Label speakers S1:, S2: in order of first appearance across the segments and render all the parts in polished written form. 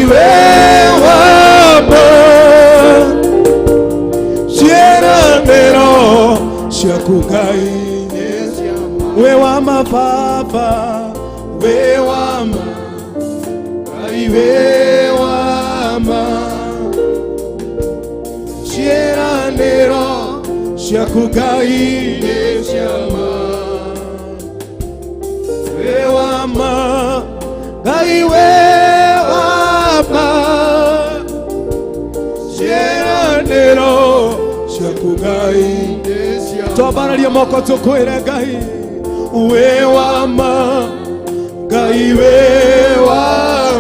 S1: We wa ma, ciĩranĩro ciaku Ngai nĩ ciama. We wa ma Baba, we wa ma, Ngai we wa ma, ciĩranĩro ciaku Ngai nĩ ciama. We wa ma, Ngai we wa ma, ciĩranĩro ciaku Ngai nĩ ciama. Twambararie moko tũkwĩre Ngai we wa ma, Ngai we wa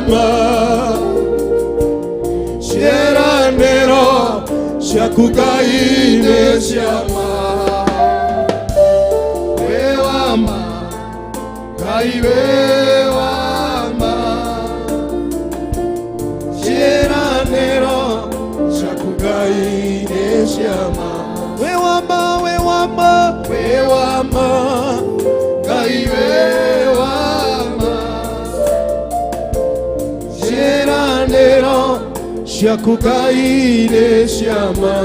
S1: ma, ciĩranĩro ciaku Ngai nĩ ciama. We wa ma, Ngai we wa ma, ciĩranĩro ciaku Ngai nĩ ciama. We wa ma, we wa ma, we wa ma, Ngai we wa ma, ciĩranĩro ciaku Ngai nĩ ciama.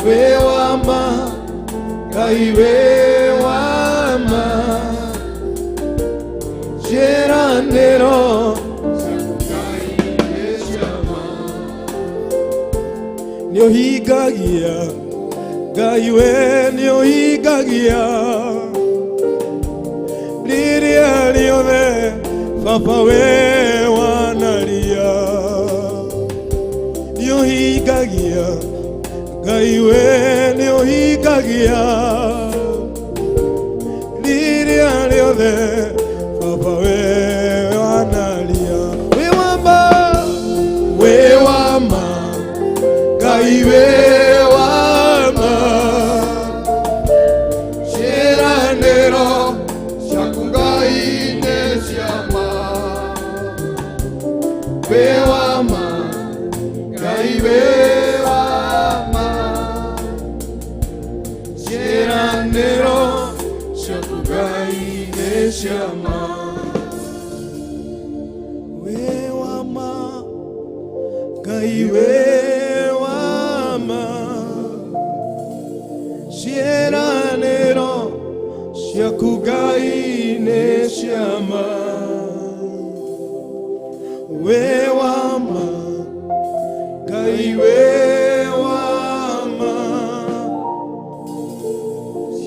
S1: We wa ma, Ngai we wa ma, ciĩranĩro ciaku Ngai nĩ ciama. Nĩ ũhingagia Ngai, we nĩ ũhingagia rĩrĩa rĩothe Baba we wanaria. Nĩ ũhingagia Ngai, we nĩ ũhingagia rĩrĩa rĩothe Baba we wanaria. We wa ma, we wa ma, Ngai we wa ma,
S2: Ciĩranĩro ciaku Ngai nĩ ciama. We wa ma, Ngai we wa ma, ciĩranĩro ciaku Ngai nĩ ciama.
S1: We wa ma, Ngai we wa ma, ciĩranĩro ciaku Ngai nĩ ciama. We wa ma, Ngai we wa ma,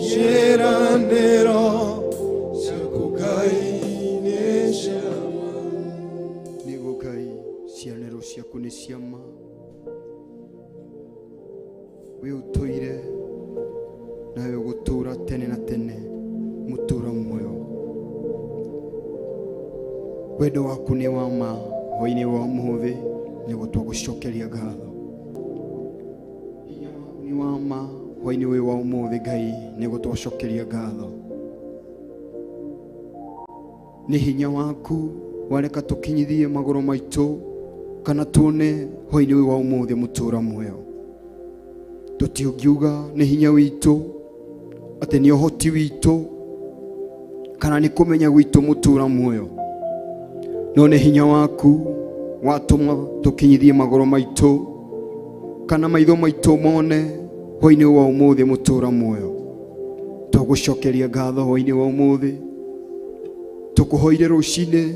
S1: ciĩranĩro ciaku Ngai nĩ ciama.
S3: Nĩguo Ngai, ciĩranĩro ciaku nĩ ciama. We ũtũire nawe ũgũtũũra tene na tene, mũtũũra muoyo. Wendo waku nĩ wa ma. Hwainĩ wa ũmũthĩ nĩguo twagũcokeria ngatho. Hinya waku nĩ wa ma. Hwainĩ ũyũ wa ũmũthĩ, Ngai, nĩguo twacokeria ngatho. Nĩ hinya waku wareka tũkinyithie magũrũ maitũ kana tuone hwainĩ ũyũ wa ũmũthĩ, mũtũũra muoyo. Tũtiũngiuga nĩ hinya witũ, atĩ nĩ ũhoti witũ, kana nĩ kũmenya gwitũ, mũtũũra muoyo, no nĩ hinya waku watũma tũkinyithie magũrũ maitũ kana maitho maitũ mone hwainĩ wa ũmũthĩ, mũtũũra muoyo. Tũgũcokeria ngatho hwainĩ wa ũmũthĩ. Tũkũhoire rũcinĩ,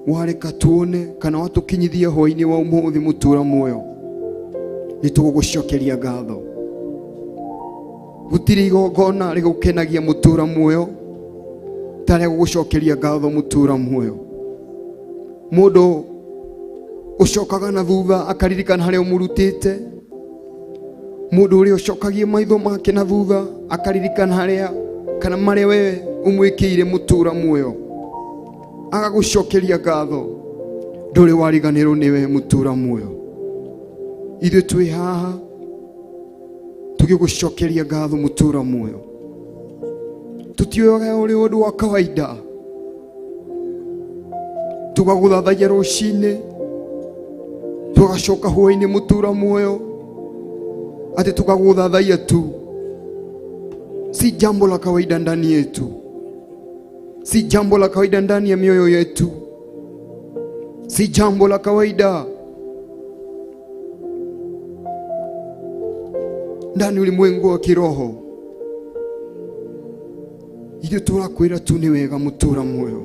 S3: wareka tuone kana watũkinyithia hwainĩ wa ũmũthĩ, mũtũũra muoyo, nĩ tũgũgũcokeria ngatho. Gũtirĩ igongona rĩgũkenagia, mũtũũra muoyo, ta rĩa gũgũcokeria ngatho, mũtũũra muoyo. Mũndũ ũcokaga na thutha akaririkana harĩa ũmũrutĩte, mũndũ ũrĩa ũcokagia maitho make na thutha akaririkana harĩa kana marĩa we ũmwĩkĩire, mũtũũra muoyo, agagũcokeria ngatho, ndũrĩ wariganĩrwo nĩwe, mũtũũra muoyo. Ithuĩ twĩ haha tũgĩgũcokeria ngatho, mũtũũra muoyo. Tũtioyaga ũrĩ ũndũ wa kawaida tũgagũthathaia rũcinĩ, tũgacoka hwainĩ, mũtũũra muoyo, atĩ tũkagũthathaia tu. Si jambo la kawaida ndani yetu, si jambo la kawaida ndani ya mioyo yetu. Si jambo la kawaida ndani ulimwengu wa kiroho. Ithuĩ tũrakwĩra tu nĩ wega mũtũra muoyo,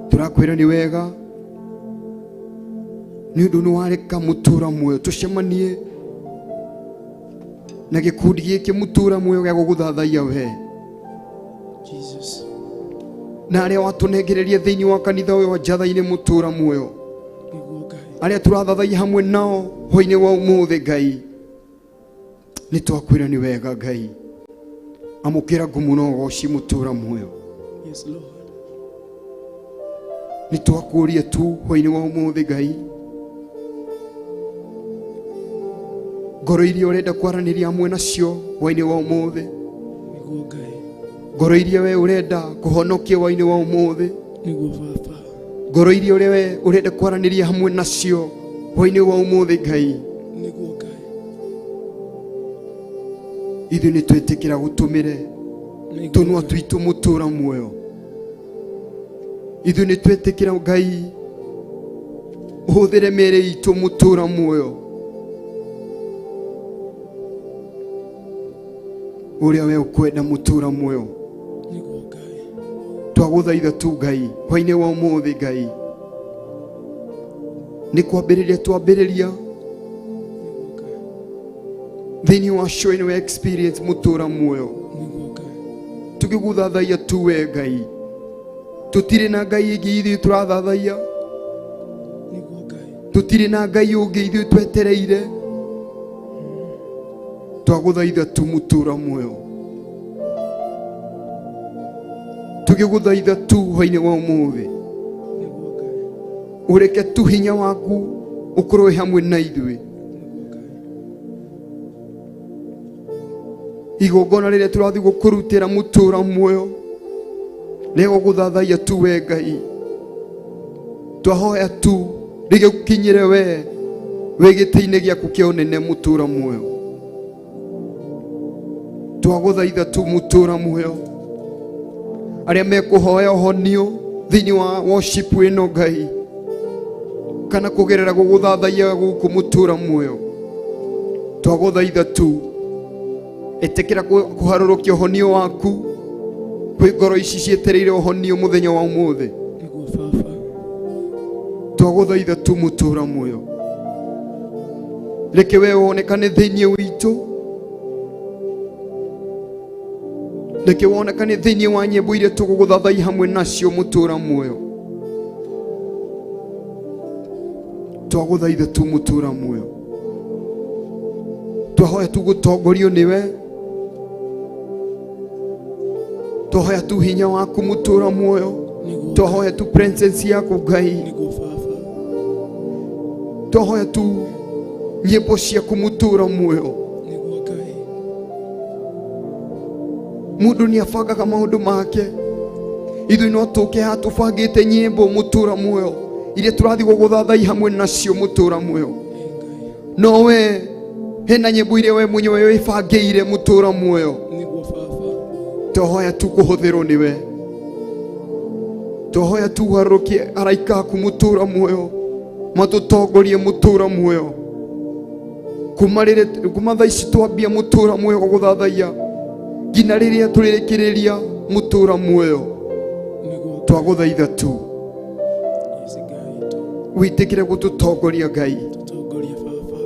S3: tũrakwĩra nĩ wega nĩ ũndũ nĩ wareka mũtũra muoyo tũcemanie na gĩkundi gĩkĩ mũtũra muoyo gĩa gũgũthathaiya we.
S1: Jesus.
S3: Na arĩa watũnengereria thĩinĩ wa kanitha ũyũ wa Njatha-inĩ mũtũra muoyo,
S1: Nĩguo Ngai.
S3: arĩa tũrathathaiya hamwe nao hwainĩ wa ũmũthĩ Ngai, nĩ twakwĩra nĩ wega Ngai. Amũkĩra ngumo na ũgoci mũtũra muoyo.
S1: Yes, Lord.
S3: Nĩ twakũria tu hwainĩ wa ũmũthĩ Ngai, ngoro iria ũrenda kwaranĩria hamwe nacio hwainĩ wa ũmũthĩ,
S1: Nĩguo Ngai.
S3: ngoro iria we ũrenda kũhonokia hwainĩ wa ũmũthĩ,
S1: Nĩguo Baba.
S3: ngoro iria ũrĩa we ũrenda kwaranĩria hamwe nacio hwainĩ wa ũmũthĩ Ngai,
S1: Nĩguo Ngai.
S3: ithuĩ nĩ twĩtĩkĩra gũtũmĩre
S1: Nĩguo
S3: tũnua
S1: Ngai.
S3: twitũ mũtũra muoyo. Ithuĩ nĩ twĩtĩkĩra Ngai ũhũthĩre mĩĩrĩ itũ mũtũra muoyo ũrĩa we ũkwenda mũtũra muoyo.
S1: Nĩguo Ngai.
S3: Twagũthaitha tu Ngai hwainĩ wa ũmũthĩ Ngai, nĩ kwambĩrĩria twambĩrĩria
S1: Nĩguo Ngai.
S3: thĩinĩ wa show ĩno ya experience mũtũra muoyo,
S1: Nĩguo Ngai.
S3: tũgĩgũthathaiya tu we Ngai. Tũtirĩ na Ngai ĩngĩ ithuĩ tũrathathaiya,
S1: Nĩguo Ngai.
S3: tũtirĩ na Ngai ũngĩ ithuĩ twetereire. Twagũthaitha tu mũtũra muoyo, tũgĩgũthaitha tu hwainĩ wa ũmũthĩ,
S1: Nĩguo Ngai.
S3: ũreke tu hinya waku ũkorwo wĩ hamwe na ithuĩ.
S1: Nĩguo Ngai.
S3: Igongona rĩrĩa tũrathiĩ gũkũrutĩra mũtũra muoyo rĩa gũgũthathaiya tu we Ngai, twahoya tu rĩgĩkinyĩre we wĩ gĩtĩ-inĩ gĩaku kĩa ũnene mũtũra muoyo. Twagũthaitha tu mũtũra muoyo, arĩa mekũhoya ũhonio thĩinĩ wa worship ĩno Ngai, kana kũgerera gũgũthathaiya gũkũ mũtũra muoyo, twagũthaitha tu ĩtĩkĩra kũharũrũkia ũhonio waku kwĩ ngoro ici cietereire ũhonio mũthenya wa ũmũthĩ.
S1: Nĩguo Baba.
S3: Twagũthaitha tu mũtũra muoyo, reke we wonekane thĩinĩ witũ, reke wonekane thĩinĩ wa nyĩmbo iria tũgũgũthathaiya hamwe nacio mũtũra muoyo. Twagũthaitha tu mũtũra muoyo, twahoya tu gũtongorio nĩwe, twahoya tu hinya waku mũtũra muoyo,
S1: Nĩguo
S3: twahoya tu presence yaku Ngai,
S1: Nĩguo Baba.
S3: twahoya tu nyĩmbo ciaku mũtũra muoyo.
S1: Nĩguo Ngai.
S3: Mũndũ nĩ abangaga maũndũ make, ithuĩ no tũke haha tũbangĩte nyĩmbo mũtũra muoyo iria tũrathiĩ gũgũthathaiya hamwe nacio mũtũra muoyo,
S1: Ĩ Ngai.
S3: no we hena nyĩmbo iria we mwenyewe wĩbangĩire mũtũra muoyo.
S1: Nĩguo Baba.
S3: Twahoya tu kũhũthĩrwo nĩwe, twahoya tu ũharũrũkie araika aku mũtũra muoyo matũtongorie mũtũra muoyo kuma rĩrĩa kuma thaa ici twambia mũtũra muoyo gũgũthathaiya nginya rĩrĩa tũrĩrĩkĩrĩria mũtũra muoyo.
S1: Nĩguo Ngai.
S3: Twagũthaitha tu
S1: Yes, Ngai witũ.
S3: wĩtĩkĩre gũtũtongoria Ngai.
S1: Tũtongorie Baba.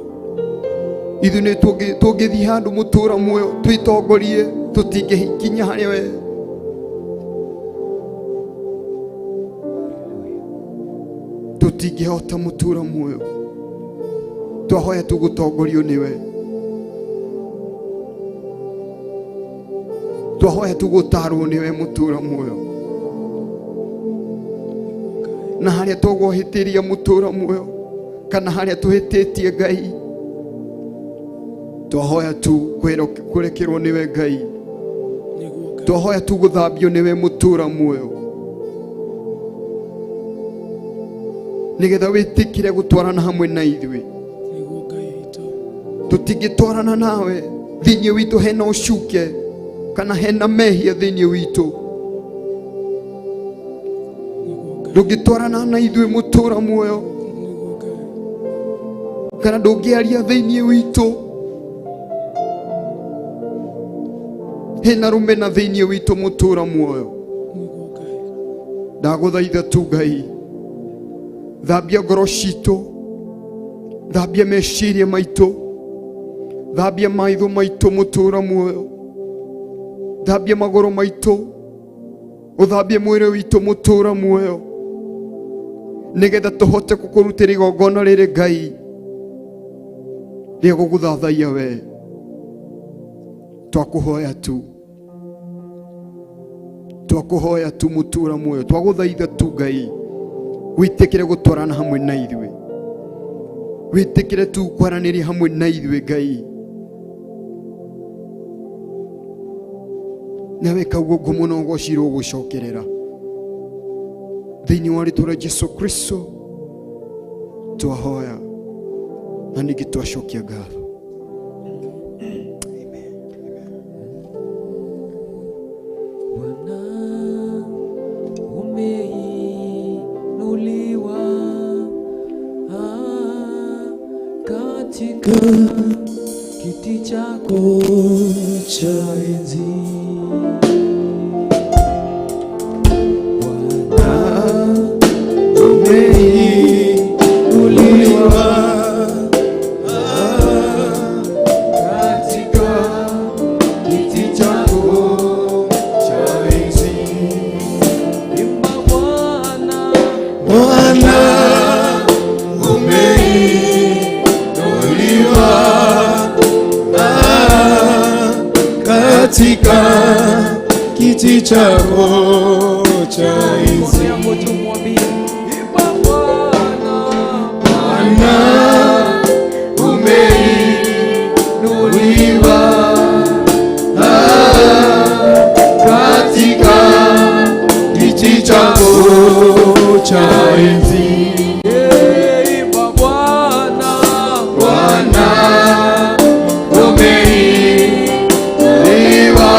S3: Ithuĩ nĩ tũngĩthiĩ handũ mũtũra muoyo twĩtongorie tũtingĩkinya harĩa we. Tũtingĩhota mũtũra muoyo, twahoya tu gũtongorio nĩwe, twahoya tu gũtarwo nĩwe mũtũra muoyo,
S1: Nĩguo Ngai.
S3: na harĩa tũgũhĩtĩria mũtũra muoyo kana harĩa tũhĩtĩtie Ngai, twahoya tu kũrekerwo nĩwe Ngai,
S1: Nĩguo Ngai.
S3: twahoya tu gũthambio nĩwe mũtũra muoyo, nĩgetha wĩtĩkĩre gũtwarana hamwe na ithuĩ.
S1: Nĩguo Ngai witũ.
S3: Tũtingĩtwarana nawe thĩinĩ witũ hena ũcuke kana hena mehia thĩinĩ witũ.
S1: Nĩguo
S3: Ndũngĩtwarana na ithuĩ mũtũra muoyo, kana ndũngĩaria thĩinĩ witũ. Hena rũmena thĩinĩ witũ mũtũra muoyo. Ndagũthaitha tu Ngai, thambia ngoro citũ, thambia meciria maitũ, thambia maitho maitũ mũtũra muoyo, thambia magũrũ maitũ, ũthambie mwĩrĩ witũ mũtũra muoyo, nĩgetha tũhote gũkũrutĩra igongona rĩrĩ Ngai rĩa gũgũthathaiya we. Twakũhoya tu, twakũhoya tu mũtũra muoyo, twagũthaitha tu Ngai, wĩtĩkĩre gũtwarana hamwe na ithuĩ, wĩtĩkĩre tu kwaranĩria hamwe na ithuĩ Ngai. Na weka ũguo ngumo na ũgoci rũgũcokerera thĩinĩ wa rĩtwa rĩa Jesu Kristo twahoya na ningĩ twacokia ngatho.
S4: Bwana umeinuliwa katika kiti chako cha enzi. Bwana umeinuliwa katika kiti chako cha enzi. Imba Bwana,
S1: Bwana umeinuliwa katika kiti chako cha enzi.
S4: Mikono yako tumwambie, imba Bwana,
S1: Bwana umeinuliwa katika kiti chako cha enzi.
S4: Imba Bwana,
S1: Bwana umeinuliwa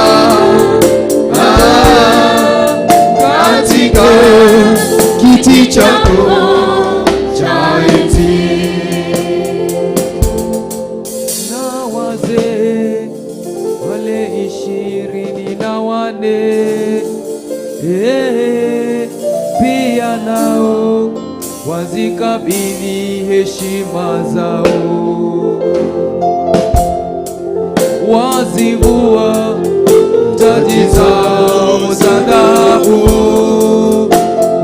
S1: katika kiti chako cha enzi.
S4: Na wazee wale 24 pia nao wazikabidhi heshima zao, wazivua taji zao za dhahabu,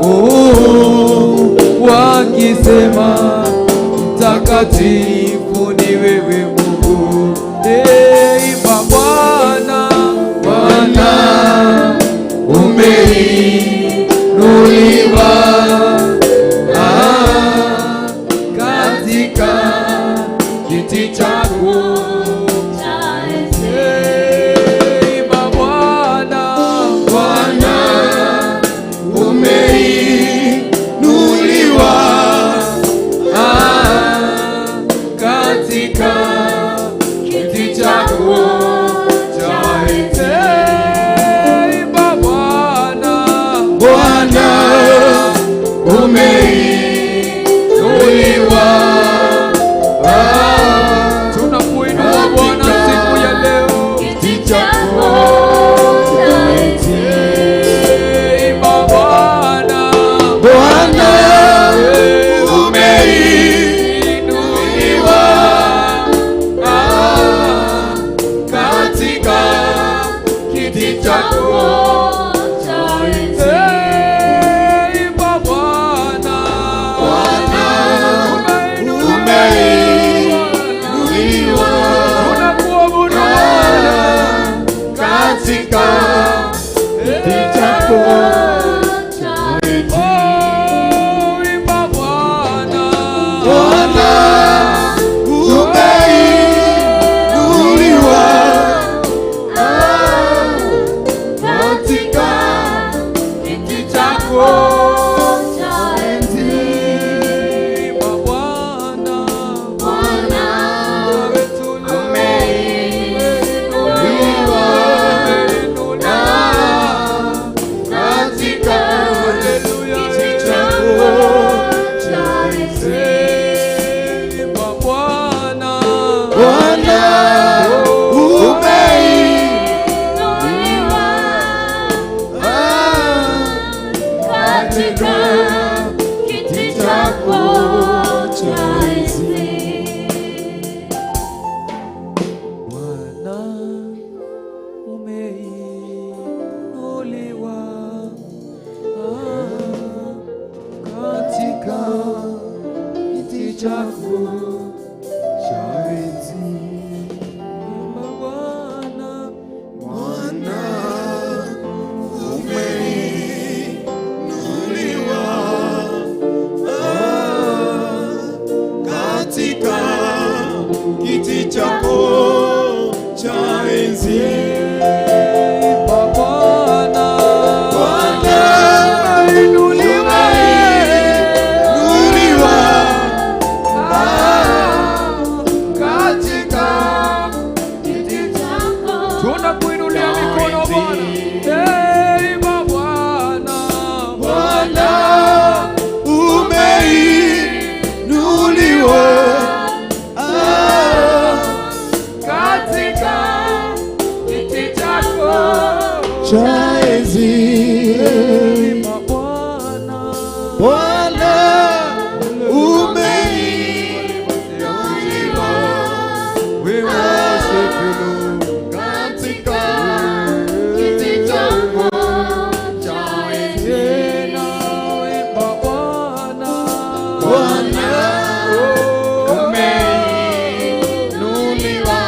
S4: oh, wakisema mtakatifu ni wewe Mungu. Imba Bwana,
S1: Bwana umeinuliwa katika kiti chako.
S4: Imba Bwana,
S1: Bwana umeinuliwa katika kiti chako cha enzi.
S4: Imba Bwana,
S1: Bwana umeinuliwa
S4: tunakuinua Bwana siku ya leo.
S1: kiti chako cha enzi.
S4: Imba Bwana,
S1: Bwana umeinuliwa katika kiti chako cha enzi.
S4: Imba Bwana,
S1: Bwana umeinuliwa
S4: tunakuabudu Bwana.
S1: katika kiti chako cha enzi.
S4: Oh, imba Bwana,
S1: Bwana umeinuliwa katika kiti chako cha enzi.
S4: Imba Bwana,
S1: Bwana
S4: wetu
S1: umeinuliwa katika kiti chako
S2: Katika kiti chako cha enzi.
S4: Bwana umeinuliwa katika kiti chako
S1: cha enzi.
S4: Imba Bwana
S1: Bwana umeinuliwa katika kiti chako cha enzi.
S4: Imba Bwana
S1: Bwana umeinuliwa
S4: katika
S2: Kiti chako
S4: tunakuinulia mikono Bwana. Eh, Imba Bwana
S1: Bwana umeinuliwa
S4: katika kiti chako
S1: cha enzi.
S4: Imba Bwana
S1: Bwana umeinuliwa
S4: We worship you Lord.
S1: katika
S2: kiti chako cha enzi.
S4: Tena imba Bwana
S1: Bwana umeinuliwa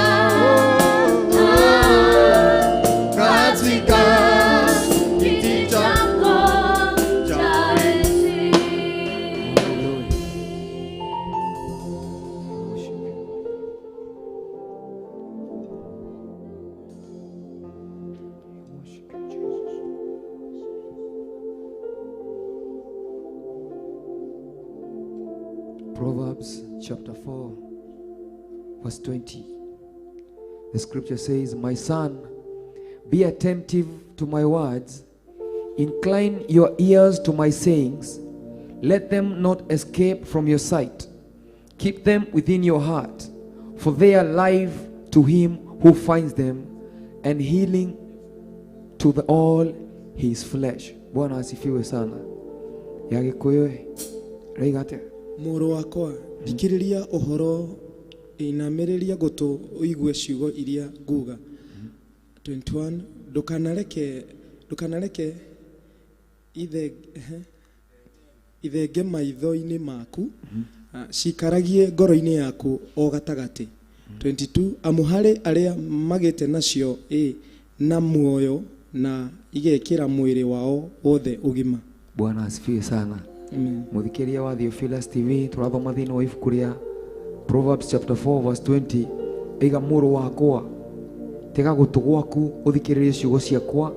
S1: katika
S2: Kiti chako cha enzi.
S4: Proverbs chapter 4, verse 20. The scripture says, My son, be attentive to my words, incline your ears to my sayings, let them not escape from your sight. Keep them within your heart, for they are life to him who finds them and healing to the all his flesh. Bwana asifiwe sana. Ya Gikuyu raiga atia?
S5: Mũrũ wakwa, thikĩrĩria ũhoro, inamĩrĩria gũtũ ũigue ciugo iria nguga. 21 ndũkanareke ndũkanareke ithe ithenge maitho-inĩ maku, cikaragie ngoro-inĩ yaku o gatagatĩ. 22 amu harĩ arĩa magĩte nacio ĩ na muoyo na igekĩra mwĩrĩ wao wothe ũgima.
S4: Bwana asifiwe sana.
S5: Amen.
S4: Muthikiria wa Theophilus TV turathoma thiini wa ibuku ria Proverbs chapter 4 verse 20 iga mũrũ wakwa tega gũtũ gwaku ũthikĩrĩrie ciugo ciakwa,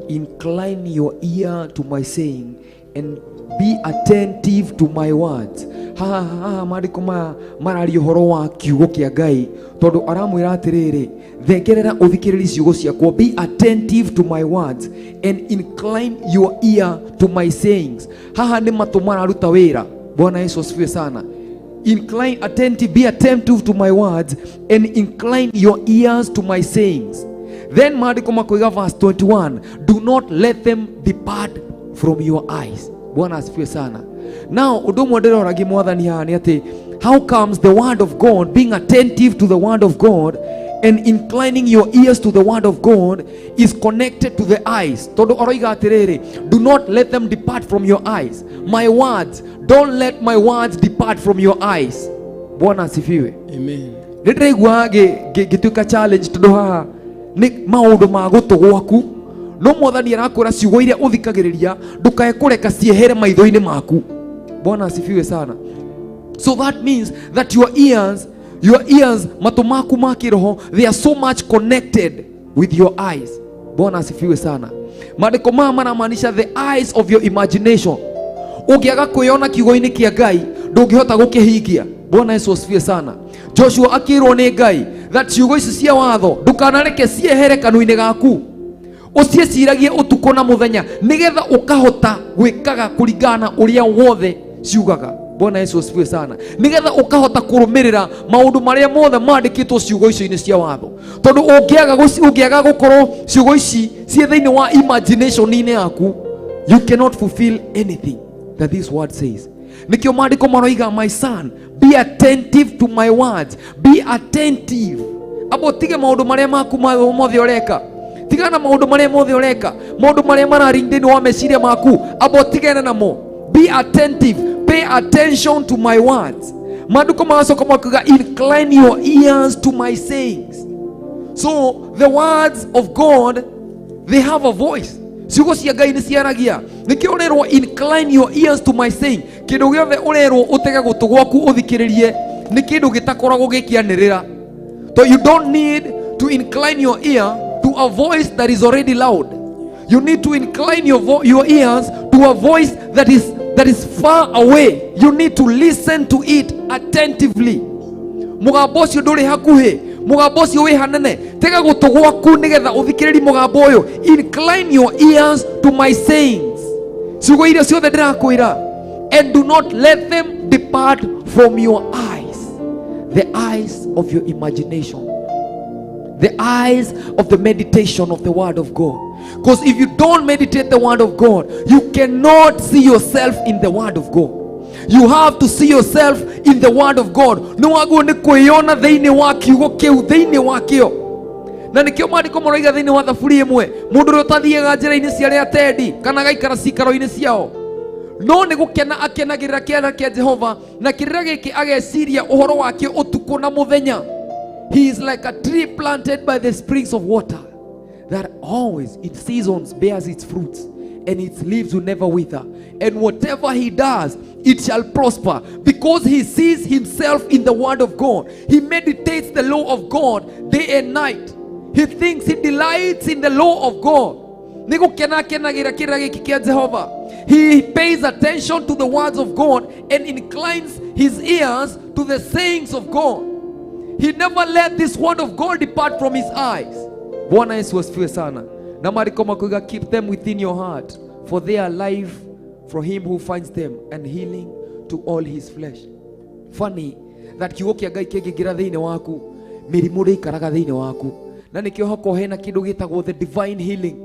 S4: incline your ear to my saying and be attentive to my words. Haha haha maandĩko maya mararia ũhoro wa kiugo kĩa Ngai tondũ aramwĩra atĩrĩrĩ, thengerera ũthikĩrĩrie ciugo ciakwa, be attentive to my words and incline your ear to my sayings. Haha nĩ matũ mararuta wĩra. Bwana Yesu asifiwe sana. Incline attentive, be attentive to my words and incline your ears to my sayings. Then maandĩko makoiga verse 21, do not let them depart from your eyes. Bwana asifiwe sana. Now ũndũ ũmwe ndĩroragia mwathani haha nĩ atĩ how comes the word of God, being attentive to the word of God and inclining your ears to the word of God is connected to the eyes. Tondũ aroiga atĩrĩrĩ, do not let them depart from your eyes. My words, don't let my words depart from your eyes. Bwana asifiwe.
S5: Amen.
S4: Nĩ ndĩraigua ngĩtuĩka challenge tondũ haha nĩ maũndũ ma gũtũ gwaku, no mwathani arakwĩra ciugo iria ũthikagĩrĩria ndũkae kũreka ciehere maitho-inĩ maku. Bwana asifiwe sana. So that means that your ears, your ears, matũ maku ma kĩroho, they are so much connected with your eyes. Bwana asifiwe sana. Maandĩko maya maramaanisha the eyes of your imagination. Ũngĩaga kwĩyona kiugo-inĩ kĩa Ngai ndũngĩhota gũkĩhingia. Bwana Yesu asifiwe sana. Joshua akĩrwo nĩ Ngai that ciugo ici cia watho ndũkanareke ciehere kanua-inĩ gaku, ũciĩciragie ũtukũ na mũthenya nĩgetha ũkahota gwĩkaga kũringana na ũrĩa wothe ciugaga. Bwana Yesu asifiwe sana. Nĩgetha ũkahota kũrũmĩrĩra maũndũ marĩa mothe mandĩkĩtwo ciugo icio-inĩ cia watho, tondũ ũngĩaga gũkorwo ciugo ici ciĩ thĩinĩ wa imagination-inĩ yaku You cannot fulfill anything that this word says. Nikio maandiko maroiga, my son, be attentive to my words. Be attentive. Amba ũtige maũndũ marĩa maku mothe ũreka. Tigana na maũndũ marĩa mothe ũreka. Maũndũ marĩa mararing thĩinĩ wa meciria maku. Amba ũtigane namo. Be attentive. Pay attention to my words. Maandĩko magacoka makiuga, incline your ears to my sayings. So the words of God, they have a voice. Ciugo cia Ngai nĩ ciaragia. Nĩkĩo ũrerwo incline your ears to my saying. Kĩndũ gĩothe ũrerwo ũtege gũtũ gwaku ũthikĩrĩrie nĩ kĩndũ gĩtakoragwo gĩkĩanĩrĩra. So you don't need to incline your ear to a voice that is already loud. You need to incline your ears to a voice that is far away. You need to listen to it attentively. Mũgambo ũcio ndũrĩ hakuhĩ, mũgambo ũcio wĩ hanene. Tega gũtũ gwaku nĩgetha ũthikĩrĩrie mũgambo ũyũ. Incline your ears to my sayings, ciugo iria ciothe ndĩrakwĩra, and do not let them depart from your eyes, the eyes of your imagination, the eyes of the meditation of the word of God. Because if you don't meditate the word of God, you cannot see yourself in the word of God. You have to see yourself in the word of God. Nĩ wagwo nĩ kwĩyona thĩinĩ wa kiugo kĩu, thĩinĩ wa kĩo. Na nĩkĩo maandĩko maroiga thĩinĩ wa Thaburi ĩmwe, mũndũ ũrĩa ũtathiaga njĩra-inĩ cia arĩa atendi kana agaikara cikaro-inĩ ciao, no nĩ gũkena akenagĩrĩra kĩara kĩa Jehova, na kĩrĩra gĩkĩ ageciria ũhoro wakĩo ũtukũ na mũthenya. He is like a tree planted by the springs of water that always in seasons bears its fruits, and its leaves will never wither, and whatever he does, it shall prosper, because he sees himself in the word of God. He meditates the law of God day and night. He thinks, he delights in the law of God. Nĩ gũkena akenagĩra kĩrĩra gĩkĩ kĩa Jehova. He pays attention to the words of God and inclines his ears to the sayings of God. He never let this word of God depart from his eyes. Bwana Yesu asifiwe sana. Na maandĩko makuiga, keep them within your heart, for they are life for him who finds them and healing to all his flesh. Funny that kiugo kĩa Ngai kĩngĩingĩra thĩinĩ waku, mĩrimũ ndĩikaraga thĩinĩ waku. Na nĩkĩo hakoragwo hena kĩndũ gĩtagwo the divine healing.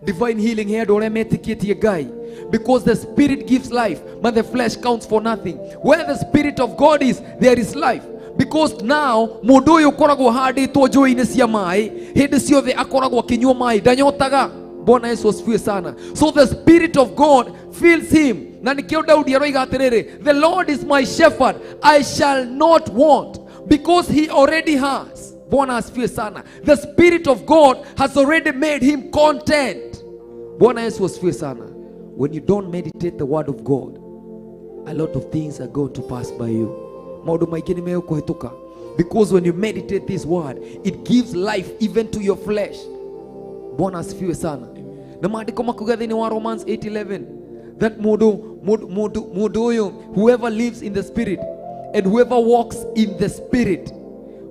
S4: Divine healing he andũ arĩa metĩkĩtie Ngai, because the spirit gives life, but the flesh counts for nothing. Where the spirit of God is, there is life, because now mũndũ ũyũ ũkoragwo handĩtwo njũĩ-inĩ cia maĩ, hĩndĩ ciothe akoragwo akĩnyua maĩ, ndanyotaga. Bwana Yesu asifiwe sana. So the spirit of God fills him. Na nĩkĩo Daudi aroiga atĩrĩrĩ, the Lord is my shepherd, I shall not want, because he already has. Bwana asifiwe sana. The spirit of God has already made him content. Bwana Yesu asifiwe sana. When you don't meditate the word of God, a lot of things are going to pass by you. Maũndũ maingĩ nĩ megũkũhĩtũka, because when you meditate this word, it gives life even to your flesh. Bwana asifiwe sana. Na maandĩko makuga thĩinĩ wa Romans 8:11 that mũndũ ũyũ, whoever lives in the spirit and whoever walks in the spirit,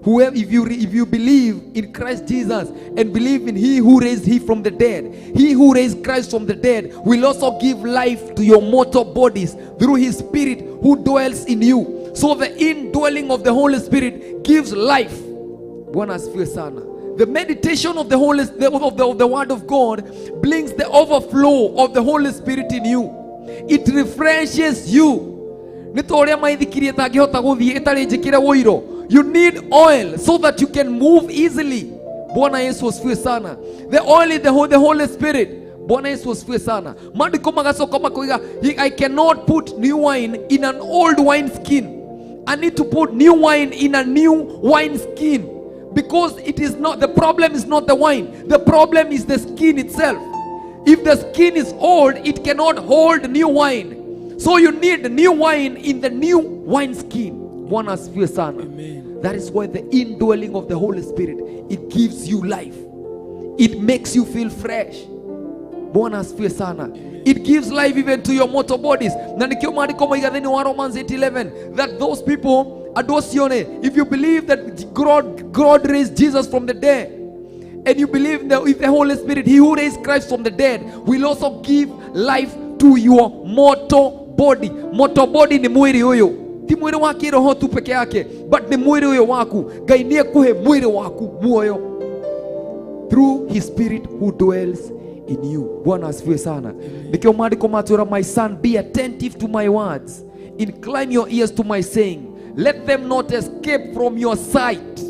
S4: whoever, if you believe in Christ Jesus and believe in he who raised he from the dead, he who raised Christ from the dead will also give life to your mortal bodies through his spirit who dwells in you. So the indwelling of the Holy Spirit gives life. Bwana asifiwe sana. The meditation of the Holy of the word of God brings the overflow of the Holy Spirit in you. It refreshes you. Nĩ ta ũrĩa maithikirie ĩtangĩhota gũthiĩ ĩtarĩ njĩkĩre ũiro. You need oil so that you can move easily. Bwana Yesu asifiwe sana. The oil is the Holy Spirit. Bwana Yesu asifiwe sana. Maandĩko magacoka makoiga, I cannot put new wine in an old wine skin. I need to put new wine in a new wine skin, because it is not, the problem is not the wine, the problem is the skin itself. If the skin is old, it cannot hold new wine. So you need new wine in the new wine skin. Bwana asifiwe sana.
S5: Amen.
S4: That is why the indwelling of the Holy Spirit, it gives you life. It makes you feel fresh. Bwana asifiwe sana. It gives life even to your mortal bodies. Na nikio maandĩko maiga thĩinĩ wa Romans 8:11 that those people, andũ acio nĩ, if you believe that God raised Jesus from the dead and you believe in the Holy Spirit, he who raised Christ from the dead will also give life to your mortal body. Mortal body nĩ mwĩrĩ ũyũ, ti mwĩrĩ wa kĩroho tu peke yake, but nĩ mwĩrĩ ũyũ waku. Ngai nĩ ekũhe mwĩrĩ waku muoyo through his spirit who dwells in you. Bwana asifiwe sana. Nikio maandiko matwĩra, my son, be attentive to my words, incline your ears to my saying, let them not escape from your sight,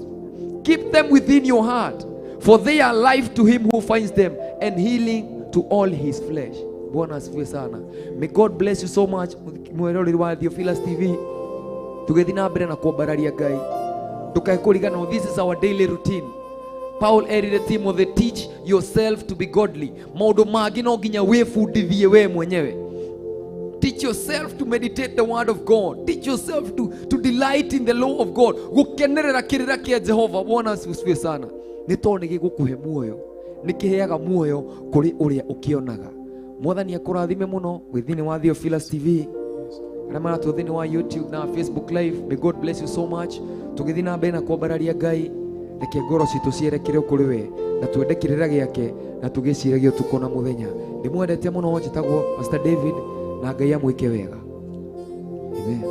S4: keep them within your heart, for they are life to him who finds them and healing to all his flesh. Bwana asifiwe sana. May God bless you so much. Mweroreri wa Theophilus TV, tugĩthiĩ na mbere na kwambararia Ngai, ndũkae kũriganĩrwo, this is our daily routine. Paul erire Timothy, teach yourself to be godly. Maũndũ mangĩ no nginya wĩbundithie we mwenyewe. Teach yourself to meditate the word of God. Teach yourself to delight in the law of God. Gũkenerera kĩrĩra kĩa Jehova. Bwana asifiwe sana. Nĩ tondũ nĩ gĩgũkũhe muoyo, nĩ kĩheaga muoyo kũrĩ ũrĩa ũkĩonaga. Mwathani akũrathime mũno wĩ thĩinĩ wa Theophilus TV, arĩa maratwo thĩinĩ wa YouTube na Facebook Live. May God bless you so much. Tũgĩthiĩ na mbere na kwambararia Ngai, reke ngoro citũ cierekere kũrĩ we na twende kĩrĩra gĩake na tũgĩciragie ũtukũ na mũthenya. Ndĩmwendete mũno, njĩtagwo Pastor David, na Ngai amwĩke wega. Amen.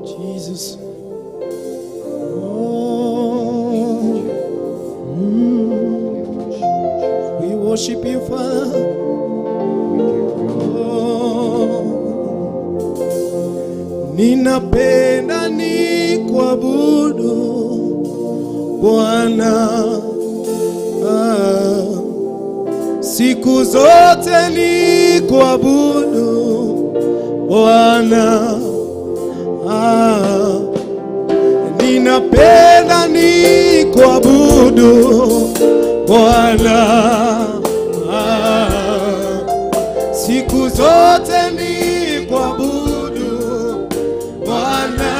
S5: Jesus. Oh, We worship you, Father. Oh, ninapenda ni kuabudu Bwana, ah, siku zote ni kuabudu Bwana, ah, ninapenda ni kuabudu Bwana, ah, siku zote ni kuabudu Bwana,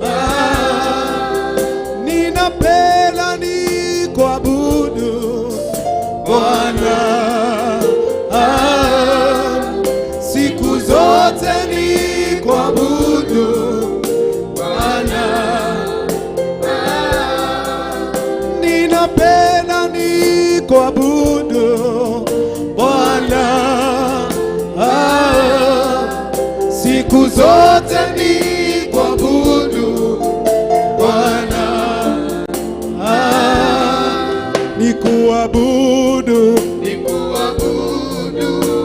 S5: ah, ninapenda ni kuabudu Bwana, ah, siku zote ni kuabudu Bwana, ninapenda ni kuabudu Bwana, ah, siku zote ni kuabudu Bwana, ah, ni kuabudu,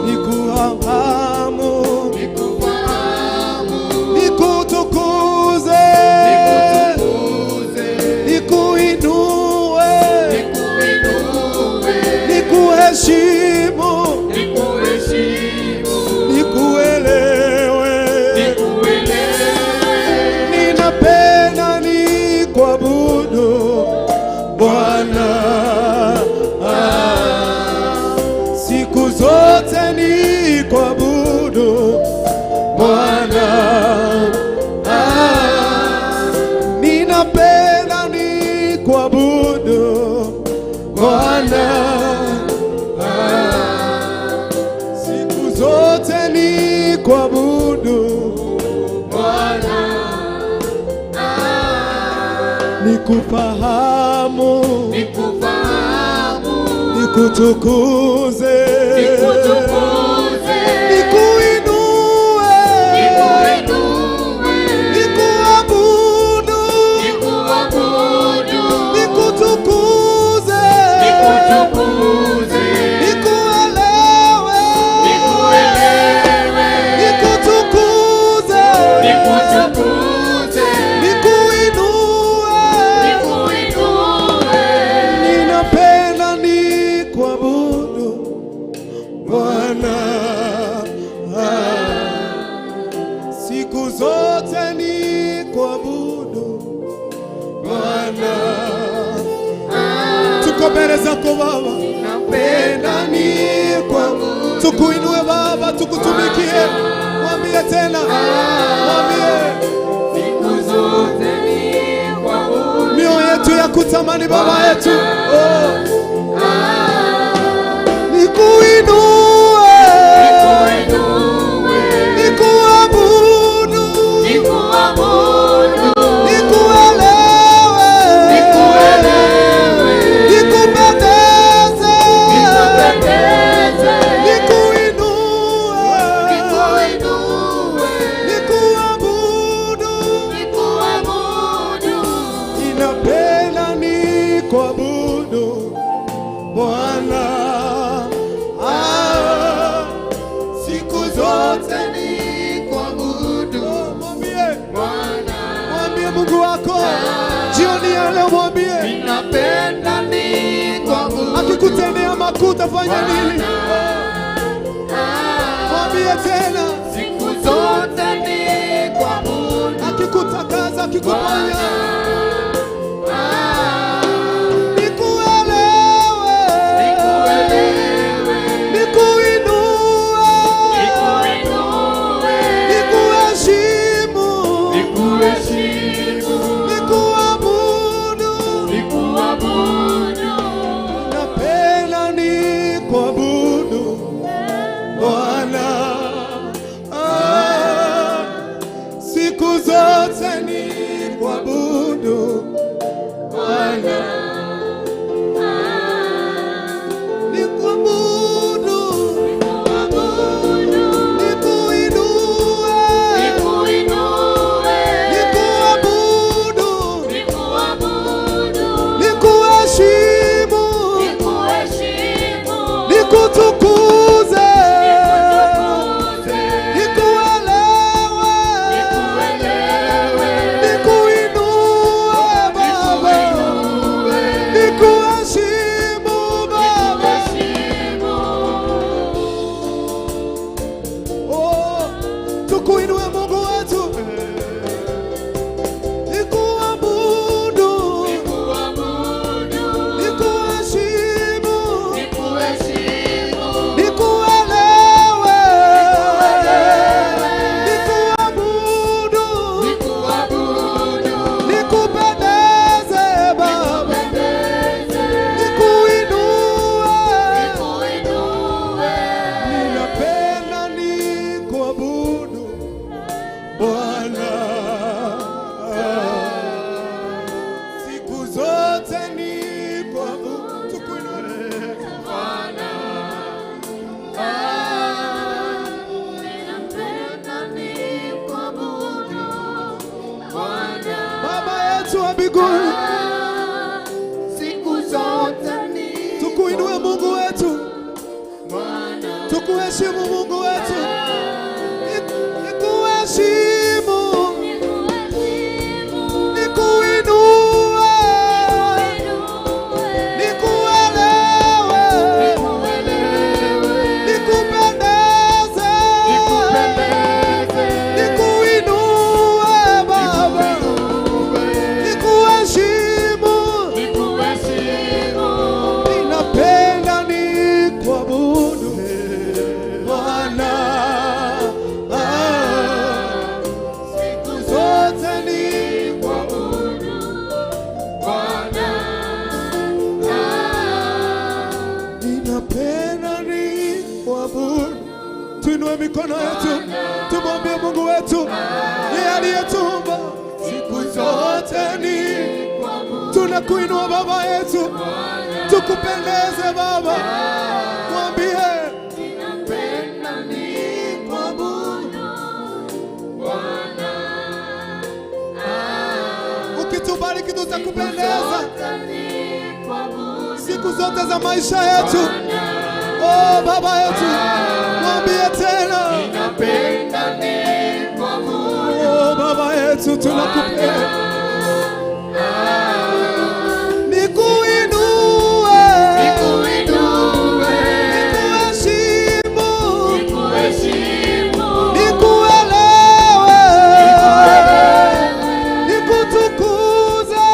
S5: nikufahamu, nikutukuze, nikuinue, nikuheshimu, nikuelewe. Ninapenda ni kuabudu Bwana, ah, siku zote ni kuabudu Bwana, ah, ninapenda ni kuabudu Bwana, ah, siku zote ni kuabudu Bwana, nikufahamu, nikutukuze, nikuinue, nikuabudu, nikutukuze, nikuelewe, nikutukuze, nikuinue. Ninapenda ni kuabudu Bwana, ah, siku zote ni kuabudu Bwana. Tuko mbele zako Baba, napenda ni kuabudu, tukuinue Baba, tukutumikie. Mwambie tena, mwambie mioyo yetu ya kutamani Baba yetu, oh. Nikuinue, nikuabudu, nikuelewe, nikupendeze, nikuinue, nikuabudu. Ninapenda nikuabudu Bwana.
S1: Mungu wako jioni ya leo, mwambie
S3: Ninapenda nikuabudu
S1: akikutendea makuu utafanya nini? Mwambie tena,
S3: siku zote nikuabudu
S1: akikutakaza, akikuponya, nikuelewe,
S3: nikuelewe,
S1: nikuinue,
S3: nikuinue,
S1: nikuheshimu,
S3: nikuheshimu,
S1: nikuabudu.
S3: nikuabudu.
S1: Napenda nikuabudu Bwana, siku zote nikuabudu Bwana, nikuabudu, nikuinue, nikuabudu, nikuheshimu, nikutukuze, nikuelewe, nikuinue Baba, nikuheshimu Baba. Oh, tukuinue Mungu wetu, nikuabudu, nikuheshimu, nikuelewe, nikuabudu, nikupendeze Baba, nikuinue. Ninapenda nikuabudu Bwana, siku zote nikuabudu. Tukuinue Bwana, Baba yetu wa mbinguni,
S3: Siku zote ni
S1: tukuinue Mungu wetu, tukuheshimu Mungu wetu, nikuheshimu, nikuinue, nikuelewe, nikupendeze, nikuinue Baba, nikuheshimu. Ninapenda nikuabudu Bwana, siku zote nikuabudu Bwana, ninapenda nikuabudu. Tuinue mikono yetu tumwambie Mungu wetu, yeye aliyetuumba siku zote ni tunakuinua Baba yetu, tukupendeze Baba, mwambie ukitubariki tutakupendeza siku zote za maisha yetu. Oh Baba yetu, mwambie tena, oh Baba yetu, tunakupenda. Nikuinue, nikuheshimu, nikuelewe, nikutukuze,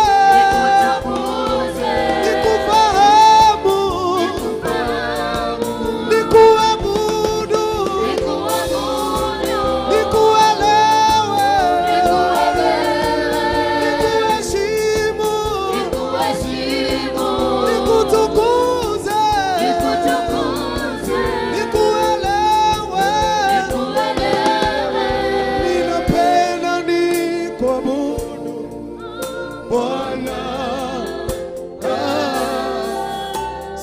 S1: nikufahamu, nikuabudu, nikuelewe, nikuheshimu, nikutukuze, nikuelewe. Ninapenda nikuabudu Bwana,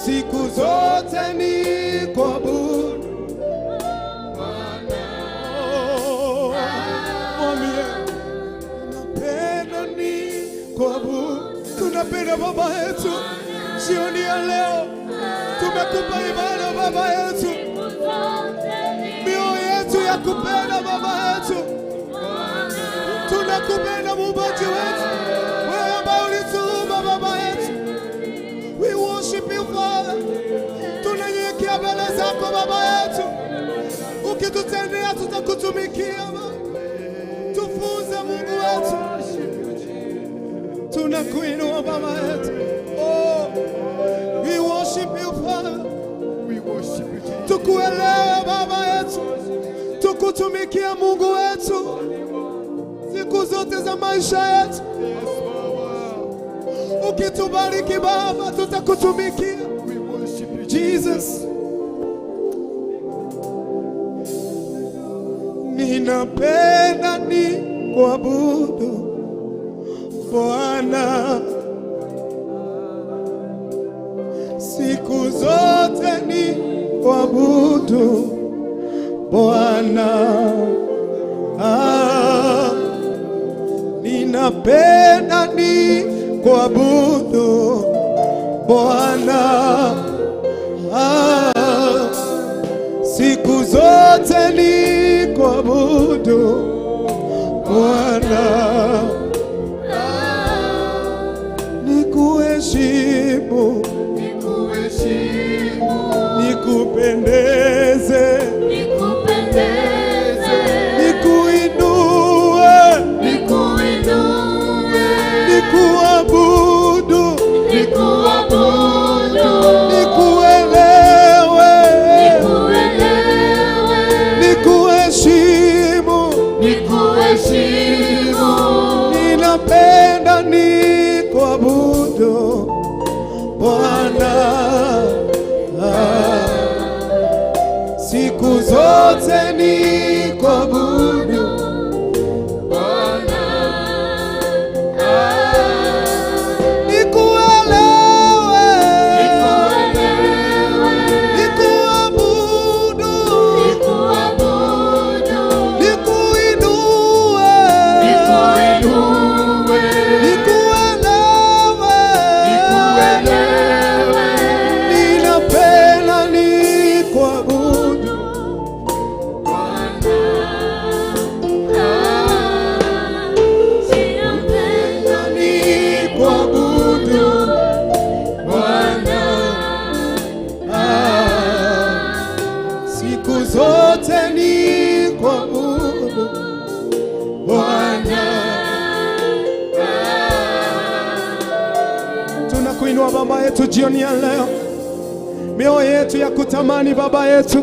S1: siku zote nikuabudu Bwana. Mwambie, ninapenda nikuabudu. Tunapenda Baba yetu, jioni ya leo tumekupa ibada Baba yetu, mioyo yetu ya kupenda Baba yetu. Tunakupenda Muumbaji wetu, wewe ambaye ulituumba Baba yetu. We worship you Father. Tunanyenyekea mbele zako Baba yetu, ukitutendea tutakutumikia Baba. Tufunze Mungu wetu, tunakuinua Baba yetu. Oh, we worship you Father.
S3: We worship you, Jesus.
S1: Tukuelewe Baba yetu, tukutumikie Mungu wetu siku zote za maisha yetu. Ukitubariki Baba, tutakutumikia.
S3: We worship you,
S1: Jesus. Ninapenda ni kuabudu Bwana siku zote ni kuabudu Bwana. Ah, ninapenda ni kuabudu Bwana. Ah, siku zote ni kuabudu Bwana, nikuheshimu, nikupendeze, nikuinue, nikuabudu, nikuelewe, nikuheshimu, ninapenda nikuabudu Bwana. Ah, siku zote nikuabudu nikuelewe, nikuabudu, nikuinue, nikuelewe, ninapenda nikuabudu. Nikuabudu Bwana, ah, siku zote nikuabudu Bwana. Tunakuinua Baba yetu jioni ya leo, mioyo yetu ya kutamani Baba yetu,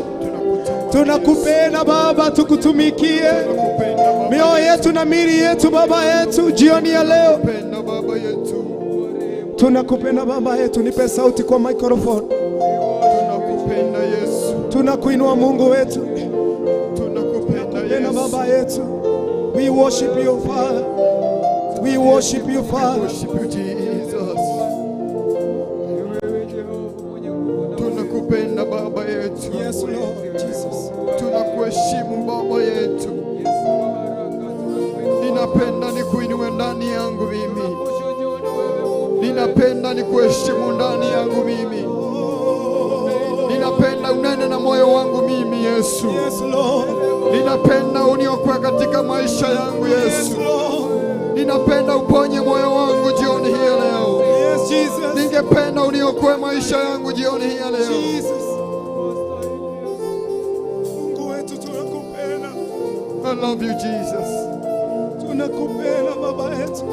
S1: tunakupenda Baba, tukutumikie mioyo yetu na miili yetu Baba yetu jioni ya leo.
S3: Tunakupenda Baba yetu.
S1: Tunakupenda Baba yetu, nipe sauti kwa microphone.
S3: Tunakupenda Yesu.
S1: Tunakuinua Mungu wetu,
S3: Tunakupenda
S1: tena
S3: Yesu.
S1: Baba yetu. We worship you Father, we worship you Father.
S3: Worship you Jesus. Tunakupenda Baba yetu.
S1: Yes Lord Jesus.
S3: Tunakuheshimu Baba yetu. Ninapenda nikuinue ndani yangu mimi. Ninapenda nikuheshimu ndani yangu mimi. Ninapenda unene na moyo wangu mimi Yesu.
S1: Yes Lord.
S3: Ninapenda uniokoe katika maisha yangu
S1: Yes
S3: Yesu.
S1: Lord.
S3: Ninapenda uponye moyo wangu jioni hii ya leo.
S1: Yes Jesus.
S3: Ningependa uniokoe maisha yangu jioni hii ya leo.
S1: Jesus. Mungu wetu tunakupenda.
S3: I love you Jesus.
S1: Tunakupenda Baba yetu.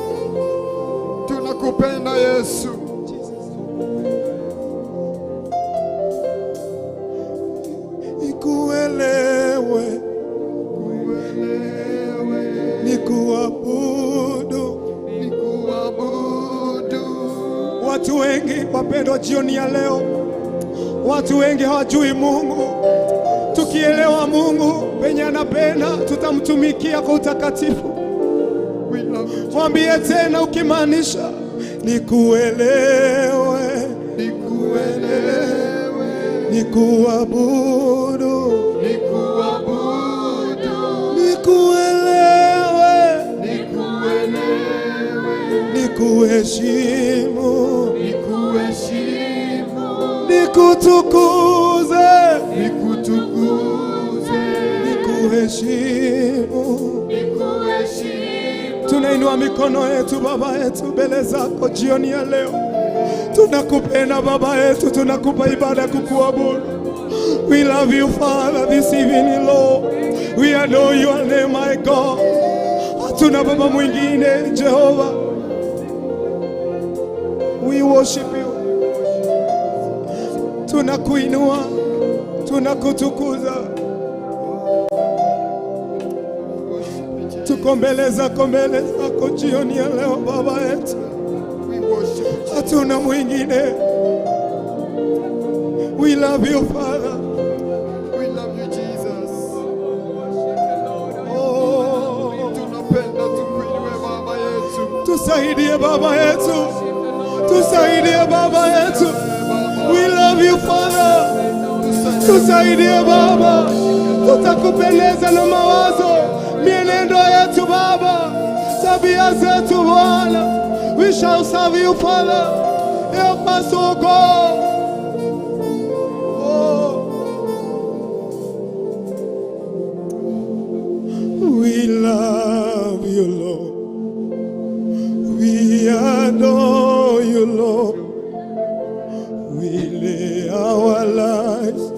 S3: Tunakupenda Yesu.
S1: Jesus. Nikuelewe,
S3: Kuelewe,
S1: nikuabudu.
S3: nikuabudu.
S1: Watu wengi wapendwa, jioni ya leo, watu wengi hawajui Mungu. Tukielewa Mungu penye anapenda, tutamtumikia kwa utakatifu.
S3: We love you.
S1: Mwambie tena ukimaanisha, nikuelewe,
S3: Nikuelewe,
S1: nikuabudu,
S3: nikuabudu,
S1: nikuelewe,
S3: nikuelewe,
S1: nikuheshimu,
S3: nikuheshimu,
S1: nikutukuze,
S3: nikutukuze,
S1: nikuheshimu,
S2: Nikuheshimu,
S1: Tunainua mikono yetu Baba yetu mbele zako jioni ya leo. Tunakupenda Baba yetu, tunakupa ibada ya kukuabudu. We love you Father this evening, Lord. We adore your name, my God. Hatuna baba mwingine Jehova. We worship you. Tunakuinua, tunakutukuza. Tuko mbele zako jioni ya leo Baba yetu. Hatuna mwingine. We love you Father.
S3: We love you Jesus.
S1: Oh,
S3: Tunapenda tukuinue Baba yetu.
S1: tusaidie Baba yetu. Tusaidie Baba yetu. We love you Father. Tusaidie Baba. Tutakupendeza na mawazo, mienendo yetu Baba, tabia zetu Bwana. We shall serve you Father. Help us, O God. Oh. We love you, Lord. We adore you, Lord. We lay our lives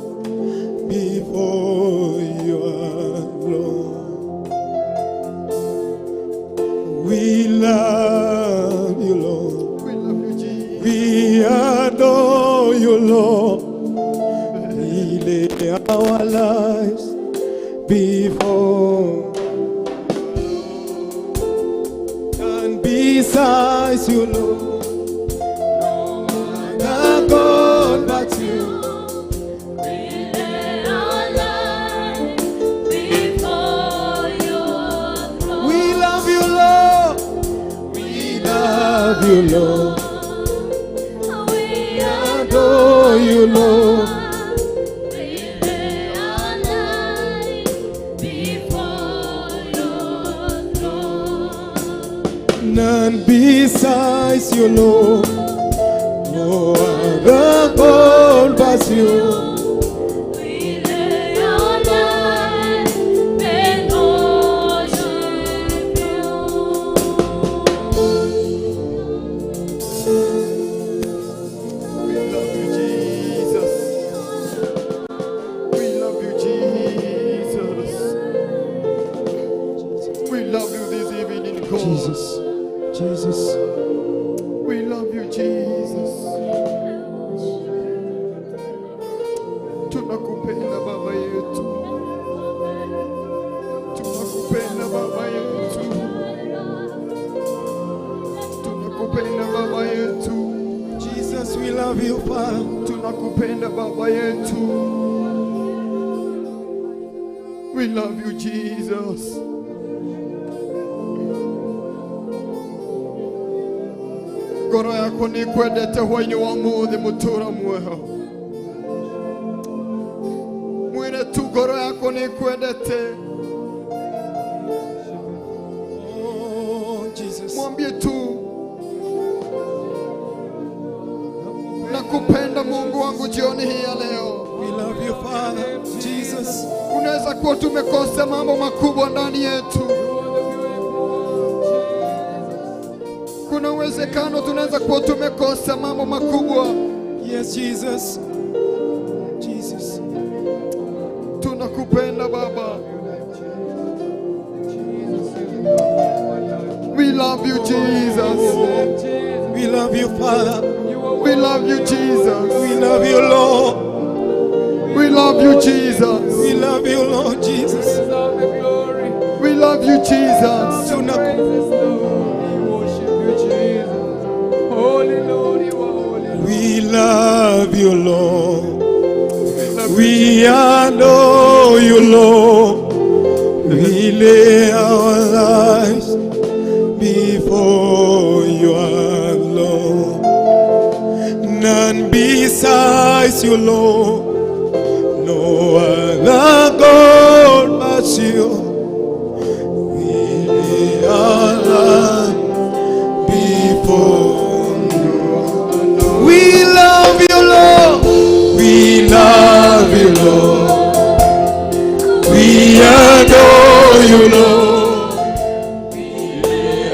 S1: before your throne. We love you, Lord.
S3: We love you Jesus.
S1: We adore you, Lord. We lay our lives before. And besides you, Lord, no other God but you.
S2: We lay our lives before your throne.
S1: We love you, Lord. We love you, Lord.
S2: We
S1: Adore you, Lord.
S2: We lay our lives before your throne.
S1: None besides you, Lord. No other God but you.
S2: We lay our lives and worship you.
S3: We love you Jesus. We love you Jesus. We love you this evening, God.
S1: Jesus, Jesus.
S3: We love you Jesus. Tunakupenda Baba yetu. Tunakupenda Baba yetu. Tunakupenda Baba yetu.
S1: Jesus, we love you, Father.
S3: Tunakupenda Baba yetu. We love you Jesus. Ngoro yakwa nĩ kwendete hwainĩ wa mũthĩ mũtũra muoyo. Mwĩre tu ngoro yakwa nĩ kwendete.
S1: Oh, Jesus.
S3: Mwambie tu nakupenda Mungu wangu jioni hii ya leo.
S1: We love you, Father. Jesus.
S3: Unaweza kuwa tumekosa mambo makubwa ndani yetu. Kuna uwezekano tunaweza kuwa tumekosa mambo makubwa.
S1: Yes, Jesus. Jesus.
S3: Tunakupenda Baba. We love you Jesus.
S1: We love you, Father.
S3: We love you Jesus.
S1: We love you, Lord.
S3: We love you Jesus.
S1: We love you, Lord Jesus.
S3: We love you Jesus.
S1: We love you, Lord. We adore you, Lord. We lay our lives before your Lord. None besides you, Lord. No other God but you. We lay our lives before you. We love you, Lord. We love you, Lord. We adore you, Lord. We lay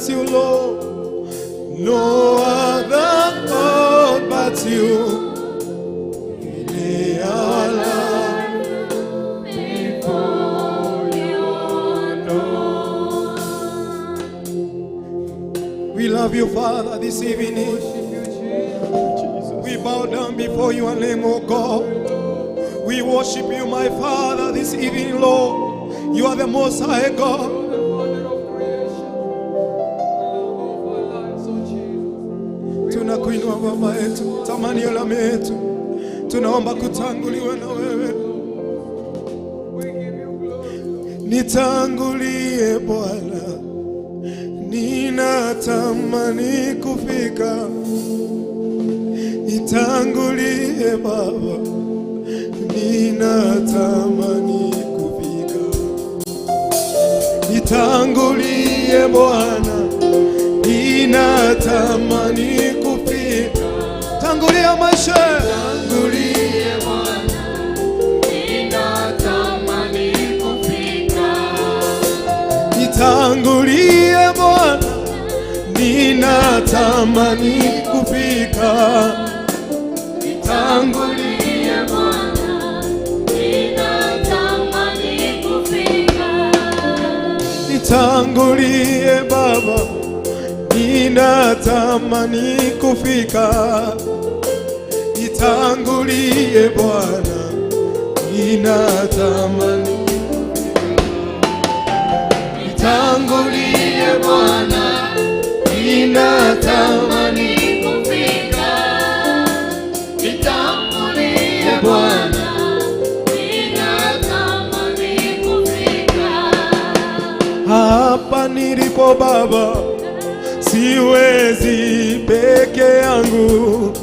S1: but you, Lord. No other God but you. We lay our life
S2: Before your throne.
S1: We love you, Father, this evening. We bow down before your name, O God. We worship you, my Father, this evening, Lord. You are the Most High God. Tunakuinua Baba yetu, tamanio la mioyo yetu, tunaomba kutanguliwa na wewe. Nitangulie Bwana, ninatamani kufika. Nitangulie Baba, ninatamani kufika. Nitangulie Bwana, ninatamani kufika. Tangulia maisha,
S2: Tangulie Bwana, ninatamani kufika.
S1: Nitangulie Bwana, ninatamani kufika.
S2: Nitangulie Bwana, ninatamani kufika.
S1: Nitangulie Baba, ninatamani kufika. Nitangulie Bwana, ninatamani. Nitangulie Bwana, ninatamani
S2: kufika. Nitangulie Bwana, ninatamani kufika.
S1: Hapa nilipo Baba, siwezi peke yangu.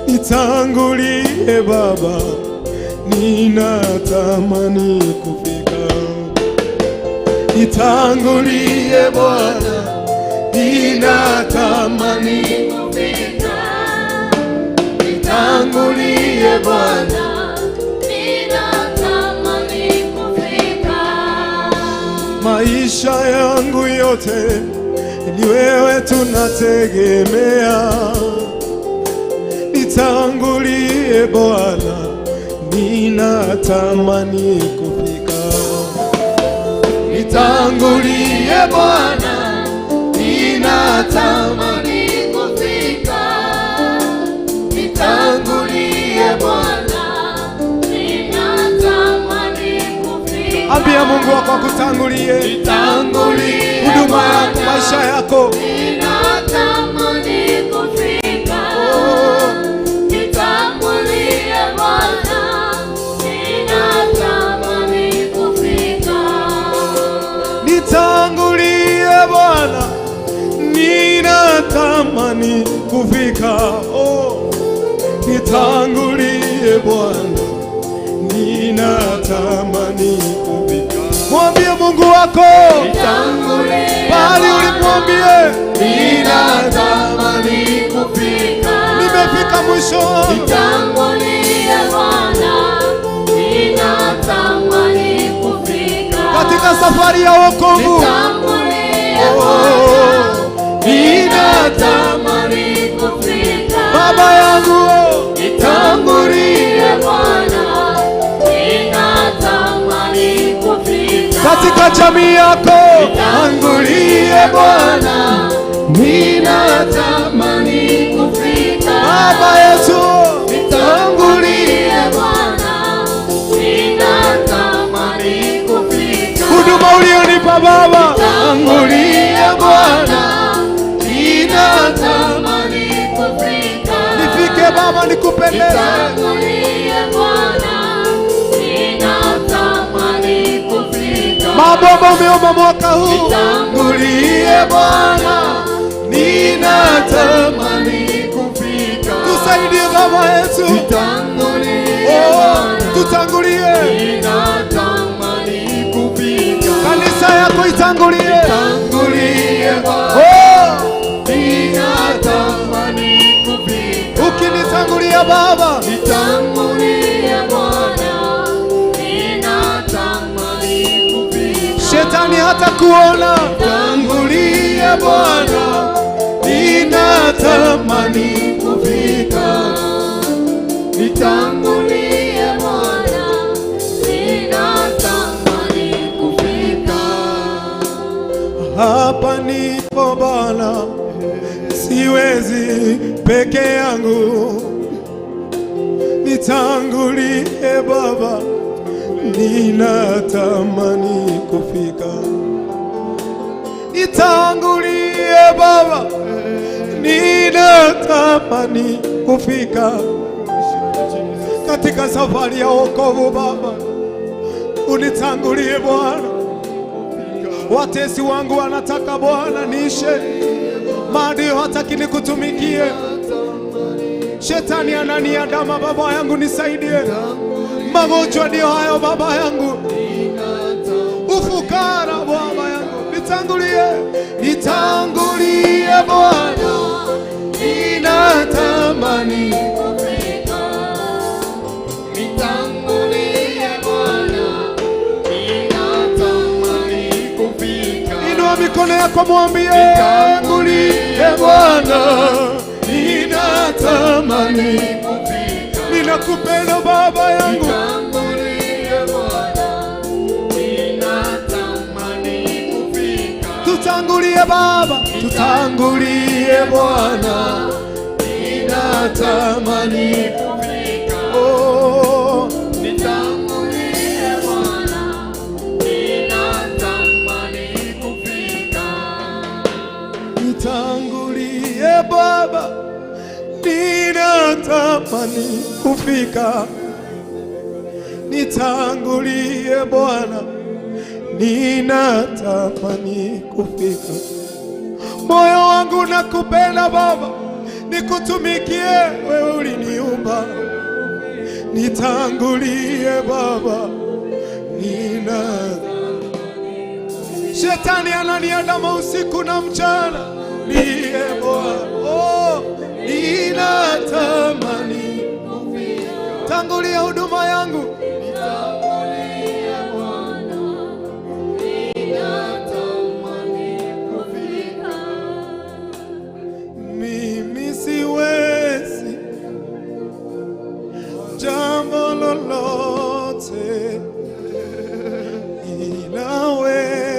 S1: Nitangulie Baba, ninatamani kufika. Nitangulie Bwana, ninatamani
S2: Kufika.
S1: Nitangulie Bwana,
S2: Ninatamani kufika.
S1: Maisha yangu yote ni wewe tunategemea. Nitangulie Bwana, ninatamani kufika. Nitangulie Bwana, ninatamani
S2: kufika. Nitangulie Bwana, ninatamani kufika.
S1: Ambia Mungu wako akutangulie.
S2: Nitangulie
S1: Huduma yako,
S2: Bwana,
S1: maisha yako.
S2: Ninatamani kufika. Nitangulie Bwana, ninatamani kufika.
S1: Nitangulie Bwana, ninatamani kufika. Oh, nitangulie Bwana, ninatamani kufika. Mwambie Mungu wako
S2: Nitangulie
S1: pahali
S2: Bwana,
S1: ulimwambie,
S2: ninatamani kufika.
S1: Nimefika mwisho wangu.
S2: Nitangulie Bwana, ninatamani kufika.
S1: Katika safari ya wokovu.
S2: Nitangulie
S1: Oh,
S2: Bwana,
S1: ninatamani
S2: ninatamani kufika.
S1: Baba yangu,
S2: Nitangulie Bwana, ninatamani kufika.
S1: Katika jamii yako, tangulie Bwana,
S2: Ninatamani kufika.
S1: Baba Yesu,
S2: Nitangulie Bwana, ninatamani kufika.
S1: Huduma ulionipa Baba,
S2: Nitangulie Bwana, ninatamani kufika.
S1: Nifike Baba, nikupendeze.
S2: Nitangulie Bwana, ninatamani kufika.
S1: Mambo ambayo umeomba mwaka huu,
S2: Nitangulie Bwana,
S1: ninatamani
S2: kufika.
S1: Tusaidie Baba yetu,
S2: Nitangulie
S1: oh,
S2: Bwana,
S1: tutangulie.
S2: Ninatamani kufika.
S1: Kanisa yako itangulie.
S2: Nitangulie Bwana,
S1: Oh,
S2: ninatamani kufika.
S1: ukinitangulia Baba,
S2: Nitangulie Bwana, ninatamani kufika.
S1: Shetani hata kuona. Tangulie Nitangulie Bwana, ninatamani kufika.
S2: Nitangulie Bwana, ninatamani kufika.
S1: Hapa nipo Bwana, siwezi peke yangu, nitangulie Baba, ninatamani kufika. Nitangulie Baba, ninatamani kufika katika safari ya wokovu. Baba, unitangulie Bwana. Watesi wangu wanataka Bwana niishe, maadui hataki nikutumikie. Shetani ananiandama, baba yangu nisaidie. Magonjwa ndio hayo baba yangu, ufukara baba yangu, nitangulie, nitangulie Bwana, ninatamani
S2: Kufika. Nitangulie Bwana, ninatamani kufika.
S1: Inua mikono yako mwambie, nitangulie Bwana, ninatamani
S2: Kufika.
S1: ninakupenda baba yangu.
S2: Nitangulie Bwana, ninatamani kufika.
S1: Tutangulie Baba, tutangulie Bwana, ninatamani
S2: Kufika.
S1: oh.
S2: Nitangulie Bwana, ninatamani kufika.
S1: Nitangulie Baba, ninatamani kufika. Nitangulie Bwana, ninatamani kufika. Moyo wangu nakupenda Baba, nikutumikie wewe, uliniumba. Nitangulie Baba, nina Shetani ananiandama usiku na mchana, ndiye Bwana. Oh, ninatamani tangulia huduma yangu,
S2: Nitangulie Bwana, ninatamani kufika.
S1: Mimi siwezi jambo lolote ila wewe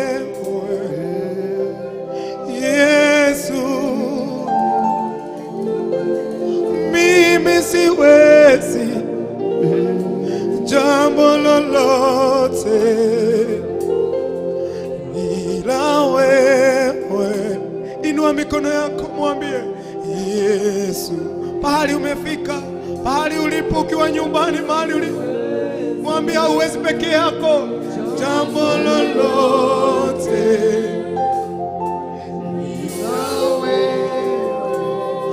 S1: Yesu, mimi siwezi jambo lolote ila wewe. Inua mikono yako mwambie Yesu, pahali umefika, pahali ulipo, ukiwa nyumbani, mahali ulipo, mwambie hauwezi peke yako jambo lolote.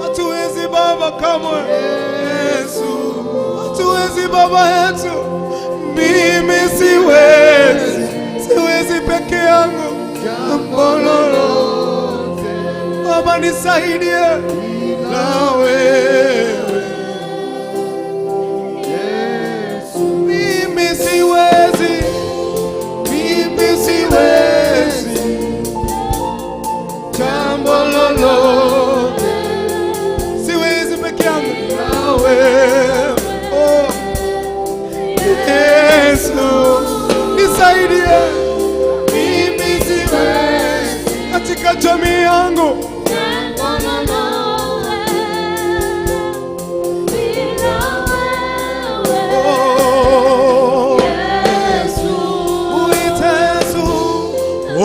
S1: Hatuwezi Baba kamwe, Yesu, hatuwezi Baba yetu, mimi siwezi, siwezi peke yangu jambo lolote. Baba nisaidie na wewe, mimi siwezi, mimi siwezi jambo lolote, siwezi peke yangu na wewe. Oh, Yesu nisaidie, mimi siwezi katika jamii yangu.
S2: Jambo lolote bila wewe,
S1: Oh,
S2: Yesu.
S1: uite Yesu. Oh,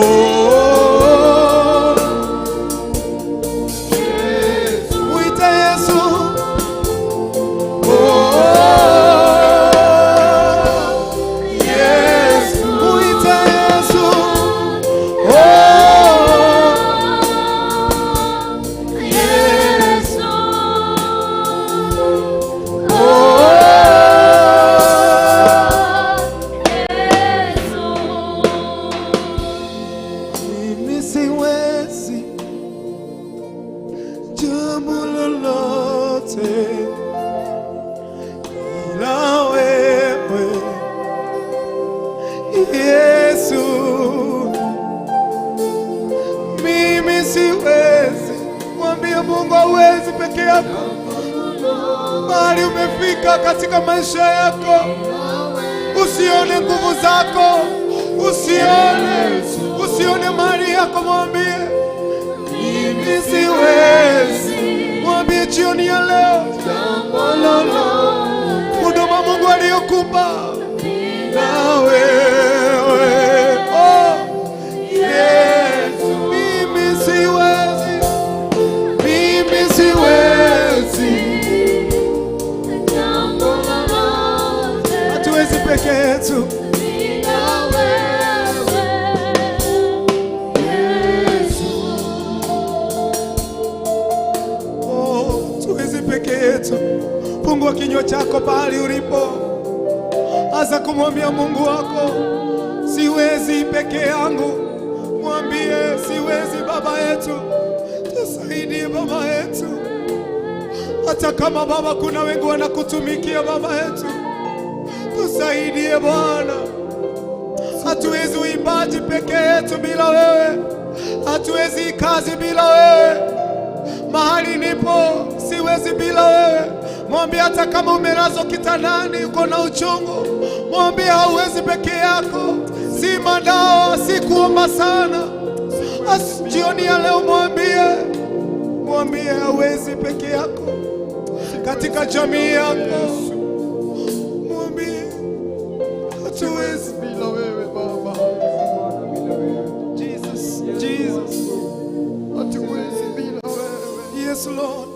S1: uite Yesu. Oh, Yesu. Uite Yesu. Oh,
S2: Yesu.
S1: oh.
S2: Yesu.
S1: Mimi siwezi jambo lolote ila wewe Yesu. Mimi siwezi Siwezi. Mwambie Mungu hauwezi peke yako. Mahali umefika katika maisha yako, usione nguvu zako, usione mali yako. Mwambie mimi siwezi. Mwambie jioni ya leo, huduma Mungu aliyokupa na wewe. Oh, Yesu, mimi siwezi, mimi siwezi. Hatuwezi peke yetu.
S2: Bila wewe Yesu.
S1: Oh, tuwezi peke yetu. Fungua kinywa chako pahali ulipo, anza kumwambia Mungu wako, siwezi peke yangu. Mwambie siwezi, Baba yetu, tusaidie Baba yetu. Hata kama Baba kuna wengi wanakutumikia Baba yetu, tusaidie Bwana. Hatuwezi uimbaji peke yetu bila wewe, hatuwezi kazi bila wewe. Mahali nipo siwezi bila wewe. Mwambie hata kama umelazwa kitandani uko na uchungu, mwambie hauwezi peke yako. Si madawa, si kuomba sana. Jioni ya leo mwambie, mwambie hauwezi peke yako katika jamii yako, mwambie hatuwezi
S3: bila wewe Baba.
S1: Jesus, Jesus,
S3: Hatuwezi bila wewe.
S1: Yes Lord.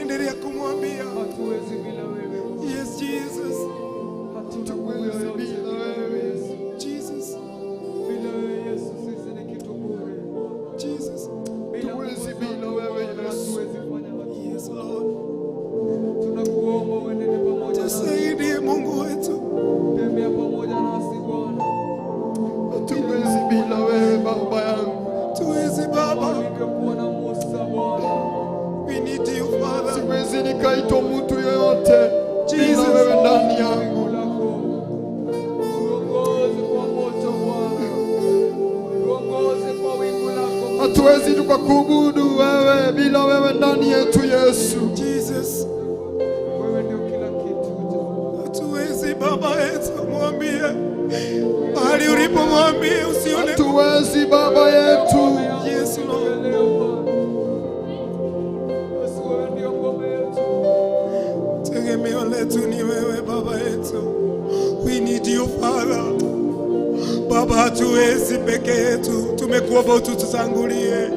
S1: Endelea kumwambia
S4: Hatuwezi bila wewe.
S1: yes Jesus,
S4: Hatuna
S3: Hatuwezi bila wewe Yesu.
S1: Jesus,
S4: Bila wewe Yesu sisi ni kitu bure.
S1: Jesus,
S4: Bila
S3: Hatuwezi
S4: nguvu
S3: bila
S4: zako
S3: wewe
S4: Bwana,
S3: Yesu.
S4: hatuwezi fanya hatua.
S1: yes Lord.
S4: Tunakuomba uenende pamoja nasi.
S1: Tusaidie Mungu wetu.
S4: Tembea pamoja nasi Bwana.
S3: Hatuwezi bila wewe Baba yangu.
S1: Tuwezi Baba.
S4: Ulivyokuwa na Musa Bwana.
S1: We need you Father.
S3: Siwezi nikaitwa mtu yoyote bila
S1: Jesus.
S3: wewe ndani yangu.
S4: Wingu lako. Tuongoze kwa moto Bwana. Tuongoze kwa wingu lako.
S3: Hatuwezi tukakuabudu wewe bila wewe ndani yetu Yesu.
S1: Jesus.
S4: Wewe ndio kila kitu Jehova.
S1: Hatuwezi Baba yetu, mwambie mahali ulipo, mwambie usione.
S3: Hatuwezi Baba yetu.
S1: Yes Lord.
S4: Leo Bwana. Yesu wewe ndio ngome yetu.
S1: Tegemeo letu ni wewe Baba yetu. We need you Father. Baba, hatuwezi peke yetu, tumekuomba ututangulie.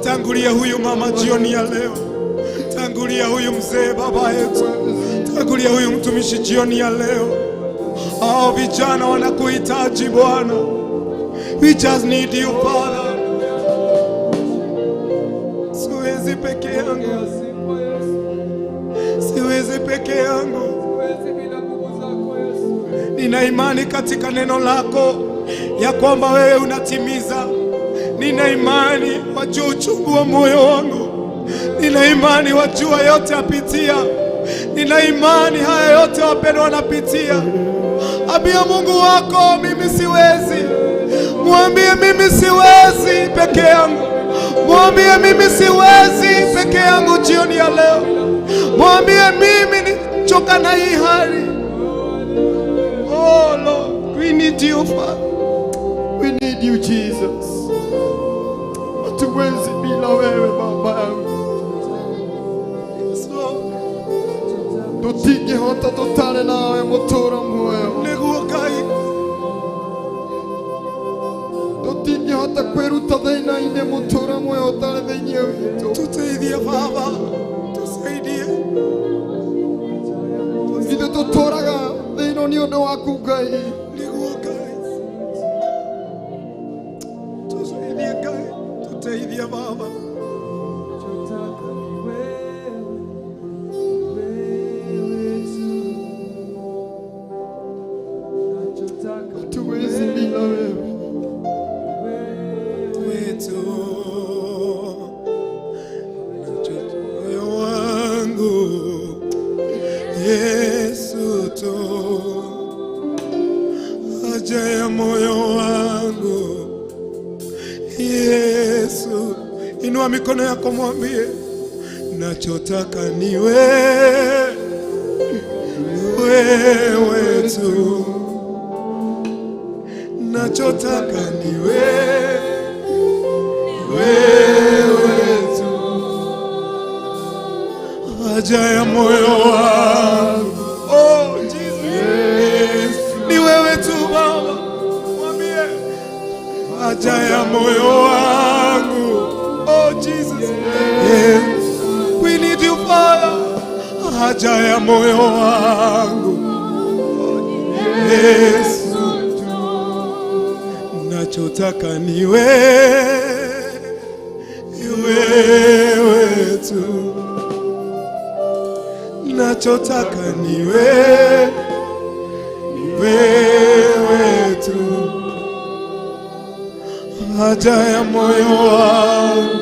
S1: Tangulia huyu mama jioni ya leo, tangulia huyu mzee baba yetu, tangulia huyu mtumishi jioni ya leo. Hao vijana wanakuhitaji Bwana. We just need you Father. Siwezi peke yangu,
S4: Sifa Yesu.
S1: siwezi peke yangu.
S4: Siwezi bila nguvu zako Yesu.
S1: Nina imani katika neno lako ya kwamba wewe unatimiza. Nina imani wajua uchungu wa moyo wangu. Nina imani wajua yote apitia. Nina imani haya yote wapendwa wanapitia. Ambia Mungu wako, mimi siwezi. Mwambie mimi siwezi peke yangu. Mwambie mimi siwezi peke yangu jioni ya leo. Mwambie mimi nichoka na hii hali. Oh Lord, we need you Father.
S3: We need you Jesus. Hatuwezi bila wewe Baba yangu.
S1: Yes Lord.
S3: Tutingĩhota tũtarĩ nawe mũtũũra muoyo.
S1: Nĩguo Ngai.
S3: Tũtingĩhota kwĩruta thĩna-inĩ mũtũũra muoyo ũtarĩ thĩinĩ witũ.
S1: Tuteithie Baba. Tusaidie.
S3: Ithuĩ tũtũũraga thĩ ĩno nĩ ũndũ waku Ngai.
S1: Nĩguo Ngai. Tusaidie Ngai. Tuteithie Baba.
S4: Nachotaka ni wewe, wewe tu. Nachotaka ni
S3: Hatuwezi bila wewe.
S4: wewe.
S1: Wetu. Moyo wangu Yesu tu, haja ya moyo wangu Yesu. Inua mikono yako mwambie, nachotaka ni wewe, wewe tu. Nachotaka ni wewe, wewe tu. Haja ya moyo wangu, oh Jesus, ni wewe tu Baba. Mwambie haja ya moyo wangu, oh Jesus, yes. We need you, Father. Haja ya moyo wangu, Yesu tu. Nachotaka ni wewe, wewe tu. Nachotaka ni wewe, wewe tu. Haja ya moyo wangu,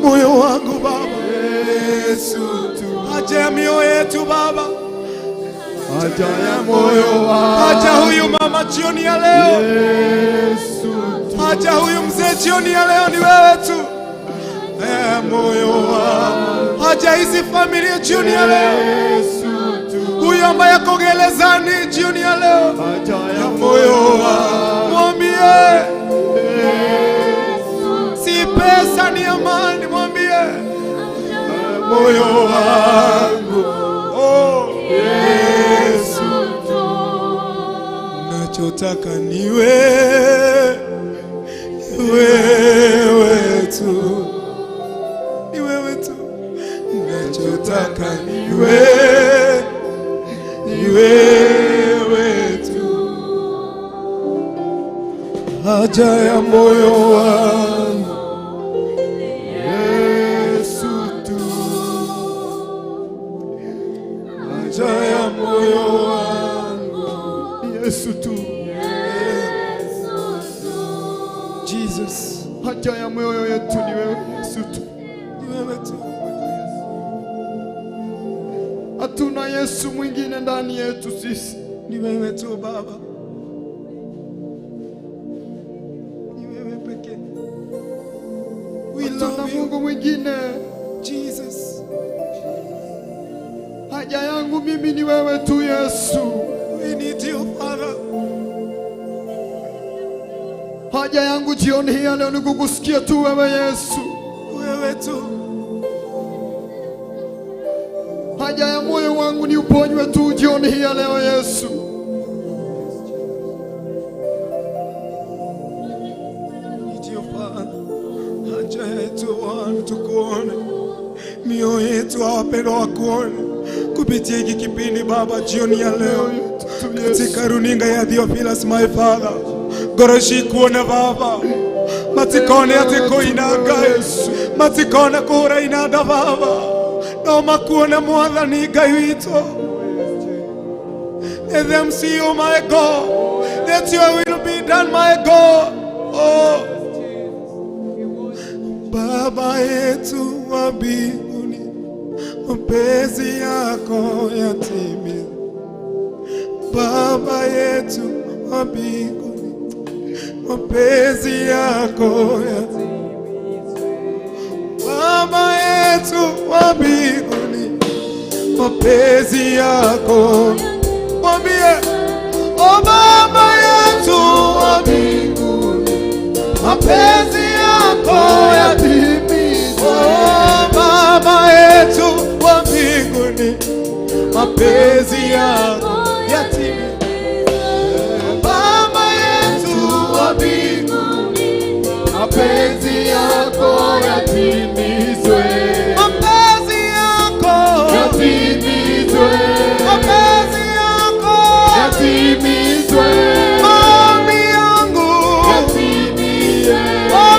S1: moyo wangu Baba, Yesu tu. Haja ya mioyo yetu Baba,
S3: Haja ya moyo wangu,
S1: haja huyu mama jioni ya leo,
S3: Yesu tu.
S1: Haja huyu mzee jioni ya leo ni wewe tu. Haja ya moyo wangu, haja hizi familia jioni ya leo,
S3: Yesu tu.
S1: Huyu ambaye ako gerezani jioni ya leo,
S3: Haja ya
S1: moyo
S3: moyo
S1: wangu,
S3: wangu,
S1: mwambie si pesa ni amani, mwambie moyo wangu, oh Yesu, nachotaka ni wewe, wewe tu, ni wewe tu, nachotaka ni wewe, ni wewe tu, haja ya moyo wangu,
S3: Yesu tu.
S1: Haja ya moyo wangu,
S3: Yesu tu.
S1: Jesus,
S3: Haja ya moyo yetu ni wewe Yesu tu.
S1: Ni wewe tu.
S3: Hatuna Yesu mwingine ndani yetu sisi.
S1: Ni wewe tu Baba, ni wewe pekee. We
S3: Hatuna
S1: love you,
S3: Mungu mwingine.
S1: Jesus.
S3: Haja yangu mimi ni wewe tu Yesu.
S1: We need you, Father.
S3: Haja yangu jioni hii ya leo ni kukusikia tu wewe Yesu.
S1: Wewe tu.
S3: Haja ya moyo wangu ni uponywe tu jioni hii ya leo Yesu.
S1: Need you, Father. Haja yetu Bwana, tukuone, mioyo yetu wapendwa wakuone kupitia hiki kipindi Baba, jioni ya leo katika runinga ya Theophilus, my Father, ngoro cikuone Baba, matikone atĩ kũina Ngai, matikone kũhũra inanda Baba, no makuone Mwathani Ngai witũ. Let them see you, my God. Let your will be done, my God. Oh. Baba yetu wa mbinguni, mapenzi yako yatimie. Baba yetu wa mbinguni, mapenzi yako yatimie. Baba yetu wa mbinguni, mapenzi yako, mwambie, o Baba yetu wa mbinguni, mapenzi yako yatimizwe. Oh, Baba yetu wa mbinguni, mapenzi yako yatimizwe. Baba yetu wa mbinguni,
S3: Mapenzi yako yatimizwe.
S1: Mapenzi yako
S3: Yatimizwe.
S1: Mapenzi yako
S3: Yatimizwe.
S1: Maombi yangu
S3: Yatimie.
S1: Oh,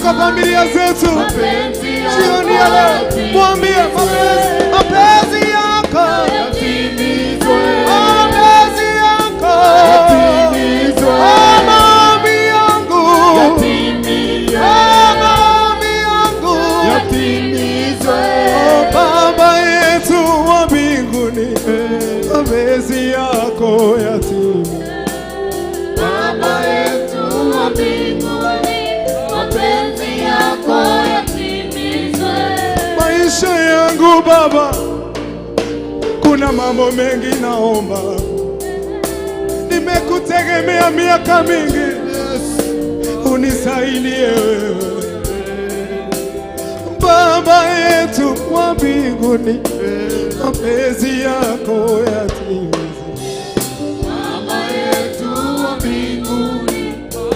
S1: katika familia zetu. Jioni ya leo mwambie mapenzi yako yatimizwe, mapenzi yako yatimizwe, maombi yangu yatimizwe, maombi yangu yatimizwe. Baba yetu wa mbinguni, mapenzi yako yatimizwe.
S2: Baba yetu wa mbinguni, mapenzi yako yatimizwe.
S1: Maisha yangu Baba, kuna mambo mengi naomba, nimekutegemea miaka mingi, unisaidie wewe. Baba yetu wa mbinguni, mapenzi yako yatimizwe.
S2: Baba yetu wa mbinguni,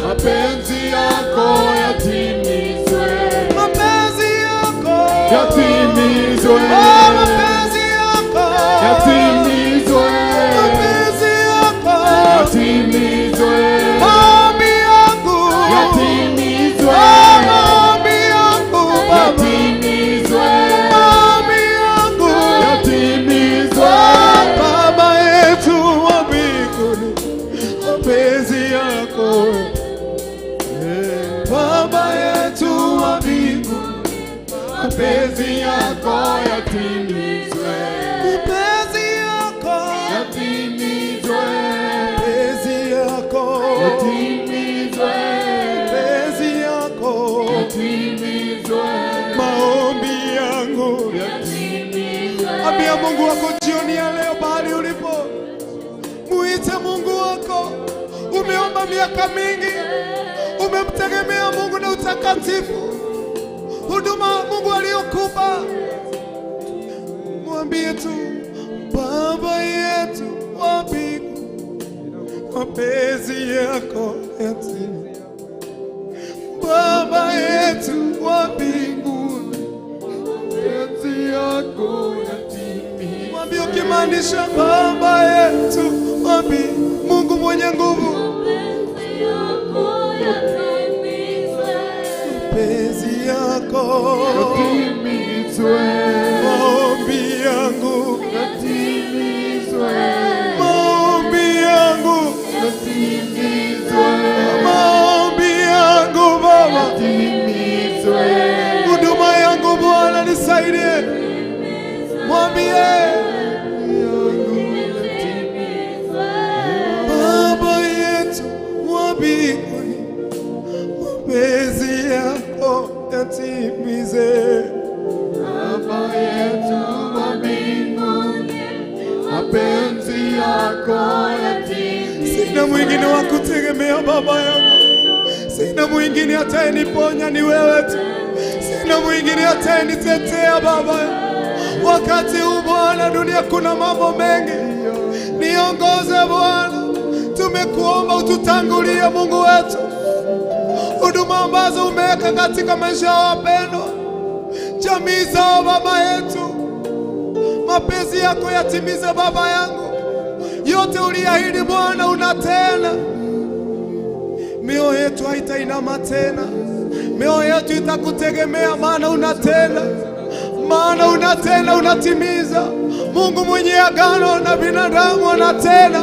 S2: mapenzi yako yatimizwe.
S1: Mapenzi yako
S2: Yatimizwe.
S1: Oh, mapenzi yako
S2: Yatimizwe.
S1: Mapenzi yako
S2: Yatimizwe.
S1: Maombi yangu
S2: Yatimizwe.
S1: Oh, maombi yangu Baba,
S2: Yatimizwe.
S1: maombi yangu
S2: Yatimizwe.
S1: Oh, Baba yetu wa mbinguni, mapenzi yako. Baba yetu wa mbinguni,
S2: Mapenzi yako yatimizwe.
S1: Mapenzi yako
S2: Yatimizwe.
S1: Mapenzi yako
S2: Yatimizwe.
S1: Mapenzi yako
S2: Yatimizwe.
S1: Maombi yangu.
S2: Yatimizwe.
S1: Ambia Mungu wako jioni ya leo, pahali ulipo, muite Mungu wako. Umeomba miaka mingi, umemtegemea Mungu na utakatifu, huduma Mungu aliyokupa. Mwambie tu Baba yetu wa mbinguni, mapenzi yako yatimie. Baba yetu wa mbinguni,
S2: Mapenzi yako yatimizwe.
S1: Mwambie ukimaanisha Baba yetu wa mbinguni, Mungu mwenye nguvu,
S2: Mapenzi yako yatimizwe.
S1: mapenzi yako
S2: Yatimizwe.
S1: Maombi yangu
S2: Yatimizwe.
S1: Maombi yangu
S2: Yatimizwe.
S1: Maombi yangu Baba,
S2: Yatimizwe.
S1: Huduma yangu Bwana nisaidie. Mwambie Baba yetu wa mbinguni, mapenzi yako yatimize.
S2: Baba yetu wa mbinguni, mapenzi yako yatimizwe.
S1: Sina mwingine wa kutegemea Baba yangu, sina mwingine atayeniponya, ni wewe tu. Sina mwingine atayenitetea Baba yangu. Wakati huu Bwana, dunia kuna mambo mengi, niongoze Bwana. Tumekuomba ututangulie Mungu wetu, huduma ambazo umeweka katika maisha ya wapendwa, jamii zao Baba yetu, mapenzi yako yatimize Baba yangu. Yote uliahidi Bwana unatenda. Mioyo yetu haitainama tena, mioyo yetu itakutegemea, maana unatenda, maana unatenda, unatimiza. Mungu mwenye agano na binadamu anatenda.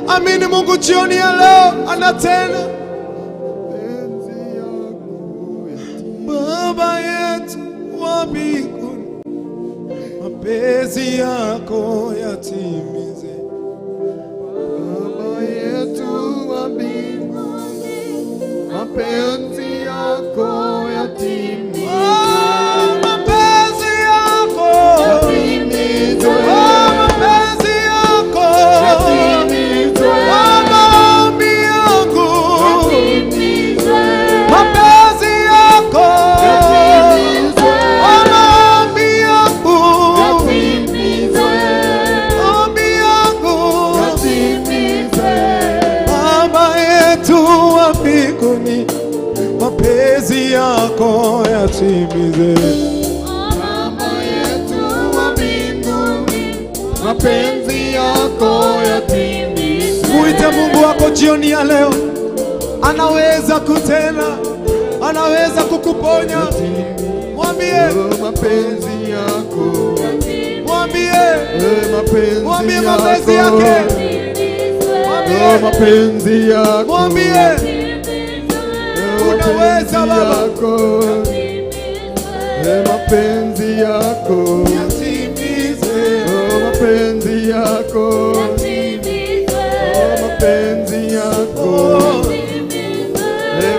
S1: Amini Mungu jioni ya leo anatenda. Baba yetu wa mbinguni, mapenzi yako yatimize.
S2: Baba yetu wa mbinguni, mapenzi yako yatimizwe.
S1: Oh, mapenzi yako
S2: Yatimizwe.
S1: Oh, mapenzi yako
S2: Yatimizwe.
S1: Oh, maombi yangu
S2: Yatimizwe.
S1: Mapenzi yako
S2: Yatimizwe.
S1: Oh, maombi yangu
S2: Yatimizwe.
S1: Maombi yangu
S2: Yatimizwe.
S1: Baba yetu wa mbinguni, mapenzi yako yatimize.
S2: Baba yetu wa mbinguni, mapenzi yako yatimizwe.
S1: Muite Mungu wako jioni ya leo, anaweza kutenda, Anaweza kukuponya. Mwambie,
S3: Mapenzi yako,
S1: mwambie,
S3: mapenzi
S1: mwambie mapenzi
S3: yako,
S1: yake. Mwambie,
S3: mapenzi yako,
S1: mwambie unaweza Baba.
S3: Yako, mapenzi yako,
S1: Yatimize.
S3: Mapenzi yako, mapenzi yako,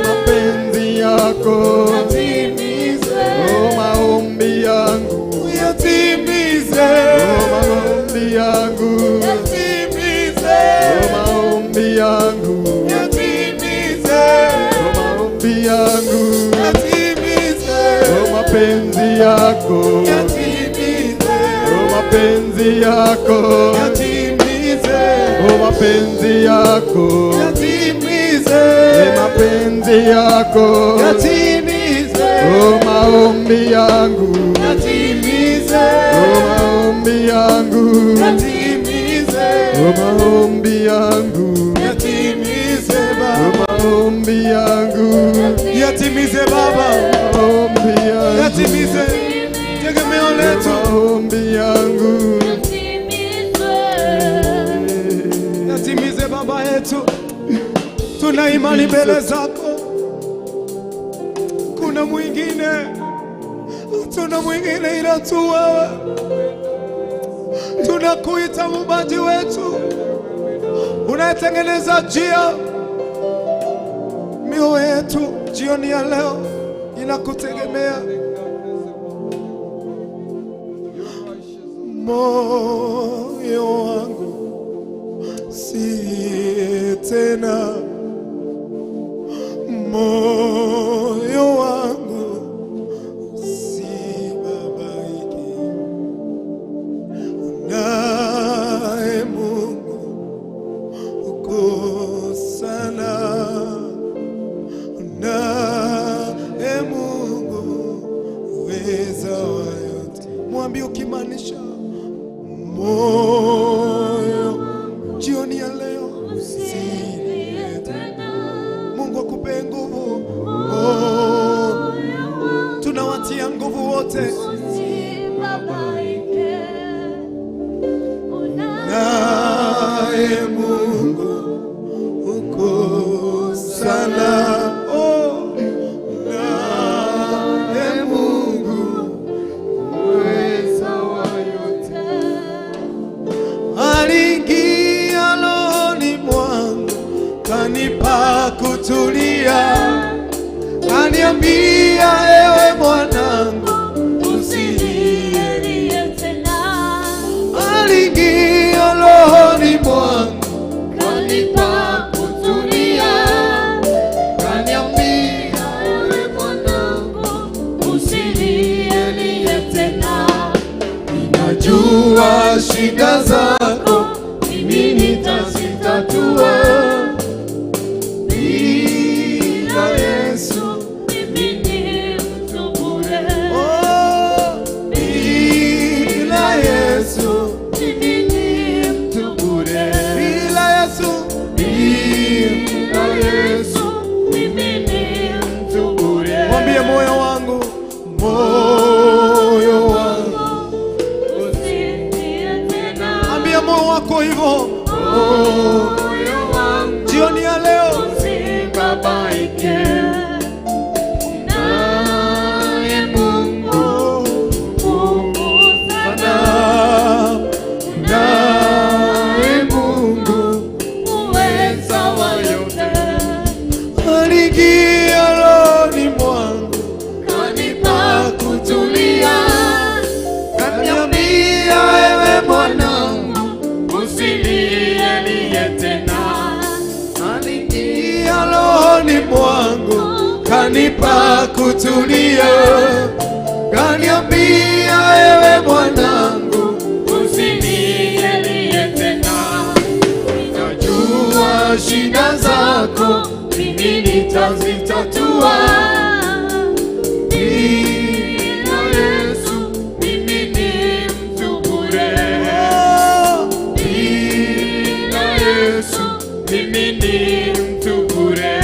S3: mapenzi yako,
S1: Yatimize.
S3: Maombi yangu,
S1: Yatimize.
S3: Maombi yangu,
S1: Yatimize.
S3: Maombi yangu,
S1: Yatimize.
S3: Maombi yangu,
S1: Yatimize.
S3: Mapenzi yako,
S1: Yatimize.
S3: Mapenzi yako,
S1: Yatimize.
S3: Mapenzi yako,
S1: Yatimize.
S3: Mapenzi yako,
S1: Yatimize.
S3: Maombi yangu,
S1: Yatimize.
S3: Maombi yangu,
S1: Yatimize.
S3: Maombi yangu,
S1: Yatimize Baba.
S3: Maombi yangu,
S1: Yatimize Baba.
S3: Maombi yangu,
S1: Yatimize tegemeo letu.
S3: Maombi yangu,
S1: Yatimize Baba yetu. Tuna imani mbele zako. Kuna mwingine, hatuna mwingine ila tu wewe. Tunakuita muumbaji wetu, unayetengeneza njia. Mioyo yetu jioni ya leo inakutegemea. Moyo wangu si tena, moyo wangu si babaiki, naye Mungu uko sana, naye Mungu uweza wa yote. Mwambie ukimaanisha moyo jioni ya leo si tena. Mungu akupe nguvu. Oh, tunawatia nguvu wote naye Mungu uko sana. Oh, naye Mungu
S3: uweza wa yote,
S1: aliingia rohoni mwangu, kanipa kutulia, kaniambia ewe mwanangu usilie. Aliingia rohoni mwangu,
S2: Kanipa kutulia,
S3: kaniambia
S2: ewe mwanangu, usilie tena.
S1: najua shida zako
S2: Mimi nitazitatua.
S1: bila Yesu.
S2: Mimi ni mtu bure.
S1: Oh, bila Yesu,
S2: Mimi ni mtu bure.
S1: bila Yesu,
S2: Bila Yesu, mimi ni mtu bure.
S1: mwambie moyo wangu, moyo wangu,
S2: Usilie tena.
S1: ambia moyo wako hivyo
S2: Moyo wangu
S1: jioni ya leo.
S2: usibabaike. Naye Mungu, Mungu sana.
S1: Naye Mungu
S2: Uweza wa yote.
S1: aliingia rohoni mwangu,
S2: Kanipa kutulia.
S1: kaniambia ewe mwanangu,
S2: Usilie tena.
S1: aliingia rohoni mwangu, kanipa kutulia, kaniambia ewe mwanangu,
S2: Usilie tena.
S1: najua shida zako
S2: Mimi nitazitatua. Bila Yesu, mimi ni mtu bure. Bila Yesu, mimi ni mtu bure.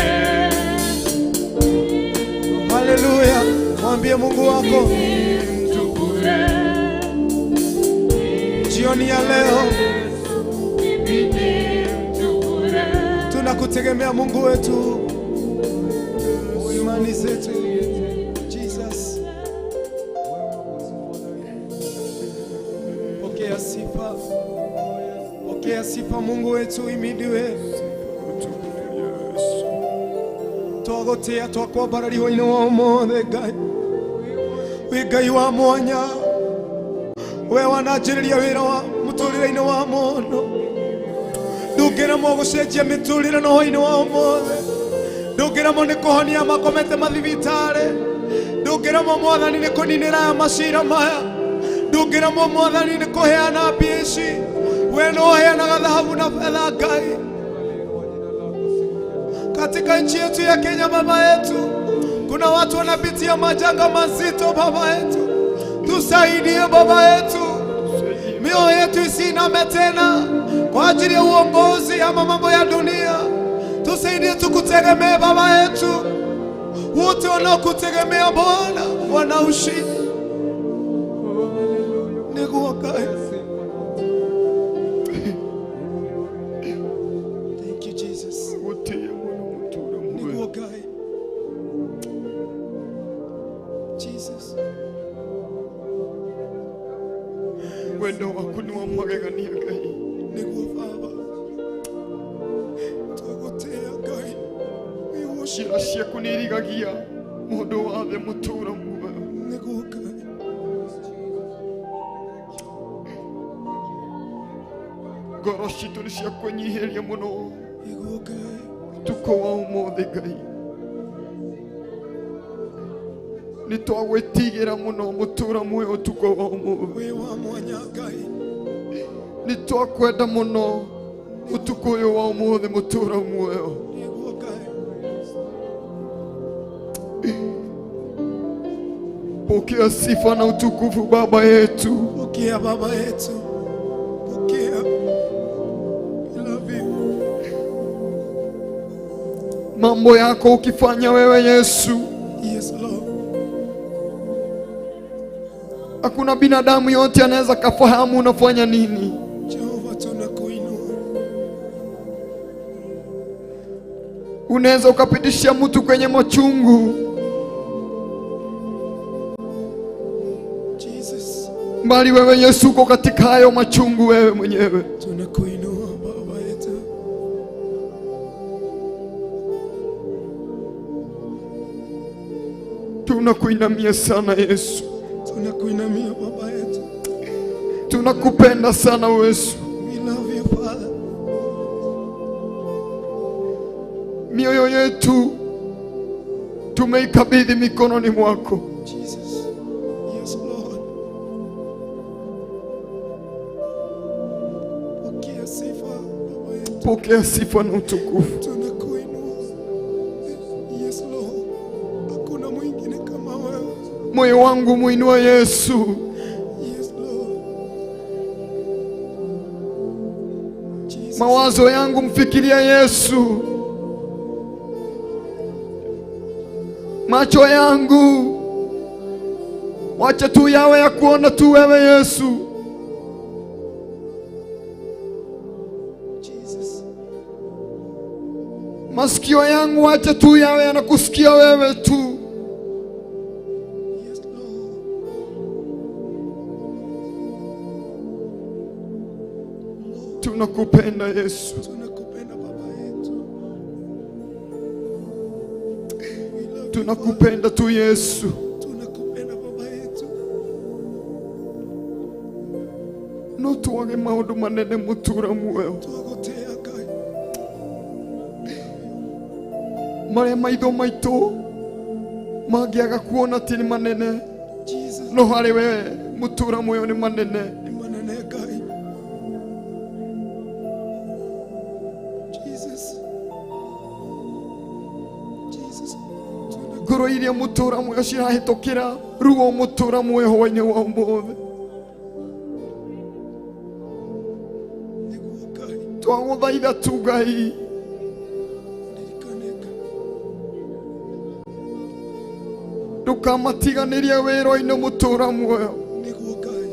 S1: Mwambie Mungu wako jioni ya leo, tunakutegemea Mungu wetu, imani zetu. Jesus, pokea sifa, pokea sifa Mungu wetu, imidiwe twagotea twakwambarariwa ino wa ũmũthĩ Ngai wĩ Ngai wa mwanya we wananjĩrĩria wĩra wa mũtũrĩre-inĩ wa mũndũ ndũngĩremwo gũcenjia mĩtũrĩre na hwaĩ-inĩ wa ũmũthĩ ndũngĩremwo nĩ kũhonia makomete mathibitarĩ ndũngĩremwo Mwathani nĩ kũninĩra macira maya ndũngĩremwo Mwathani nĩ kũheana mbia ici we nĩ ũheanaga thahabu na fedha Ngai. Katika nchi yetu ya Kenya, baba yetu, kuna watu wanapitia majanga mazito. Baba yetu, tusaidie baba yetu, mioyo yetu isiname tena kwa ajili ya uongozi ama mambo ya dunia. Tusaidie tukutegemee baba yetu. Wote wanaokutegemea Bwana wana ushindi. Thank you Jesus. Jesus.
S3: Wendo waku nĩ wa magegania Ngai.
S1: Nĩguo Baba, twagotea Ngai,
S3: njĩra ciaku nĩ irigagia mũndũ wathe mũtũra muoyo.
S1: Nĩguo Ngai,
S3: ngoro citũ nĩ cia kwĩnyihĩria mũno.
S1: Nĩguo Ngai,
S3: ũtukũ wa ũmũthĩ Ngai nĩ twagwĩtigĩra mũno mũtũra muoyo ũtukũ wa ũmũthĩ.
S1: Wĩ wa mwanya Ngai,
S3: nĩ twakwenda mũno ũtukũ ũyũ wa ũmũthĩ mũtũra muoyo.
S1: Nĩguo Ngai,
S3: pokea sifa na utukufu Baba yetu.
S1: Pokea Baba yetu, pokea. We love you.
S3: Mambo yako ukifanya wewe Yesu,
S1: Yes Lord,
S3: hakuna binadamu yote anaweza kafahamu unafanya nini.
S1: Jehova, tunakuinua.
S3: Unaweza ukapitishia mtu kwenye machungu,
S1: Jesus,
S3: bali wewe Yesu uko katika hayo machungu wewe mwenyewe.
S1: Tunakuinua Baba yetu.
S3: Tunakuinamia sana Yesu.
S1: Tunakuinamia Baba yetu.
S3: Tunakupenda sana Yesu.
S1: We love you Father.
S3: Mioyo yetu tumeikabidhi mikononi mwako.
S1: Jesus. Yes Lord. Pokea sifa Baba yetu.
S3: Pokea sifa na utukufu.
S1: Tunakuinua. Yes Lord. Hakuna mwingine kama wewe.
S3: Moyo wangu muinua Yesu.
S1: Yes Lord. Jesus.
S3: Mawazo yangu mfikiria Yesu. Macho yangu wacha tu yawe ya kuona tu wewe Yesu.
S1: Jesus.
S3: Masikio yangu wacha tu yawe yanakusikia wewe tu.
S1: Yes Lord.
S3: Tunakupenda Yesu.
S1: Tunakupenda Baba yetu.
S3: Tunakupenda tu Yesu.
S1: Tunakupenda Baba yetu.
S3: No tuage maundu manene mutura muoyo.
S1: Twagotea Ngai.
S3: Maria maitho maitu mangiaga kuona ti ni manene.
S1: Jesus.
S3: No harĩ we mutura muoyo ni manene.
S1: Ni manene Ngai. Jesus. Jesus.
S3: Ngoro iria mutura muoyo cirahĩtũkĩra ruo mutura muoyo hwaĩ-inĩ wa ũmũthĩ. Twagũthaitha tu Ngai. Ndũkamatiganĩrie wĩra-inĩ mũtũra muoyo.
S1: Nĩguo Ngai.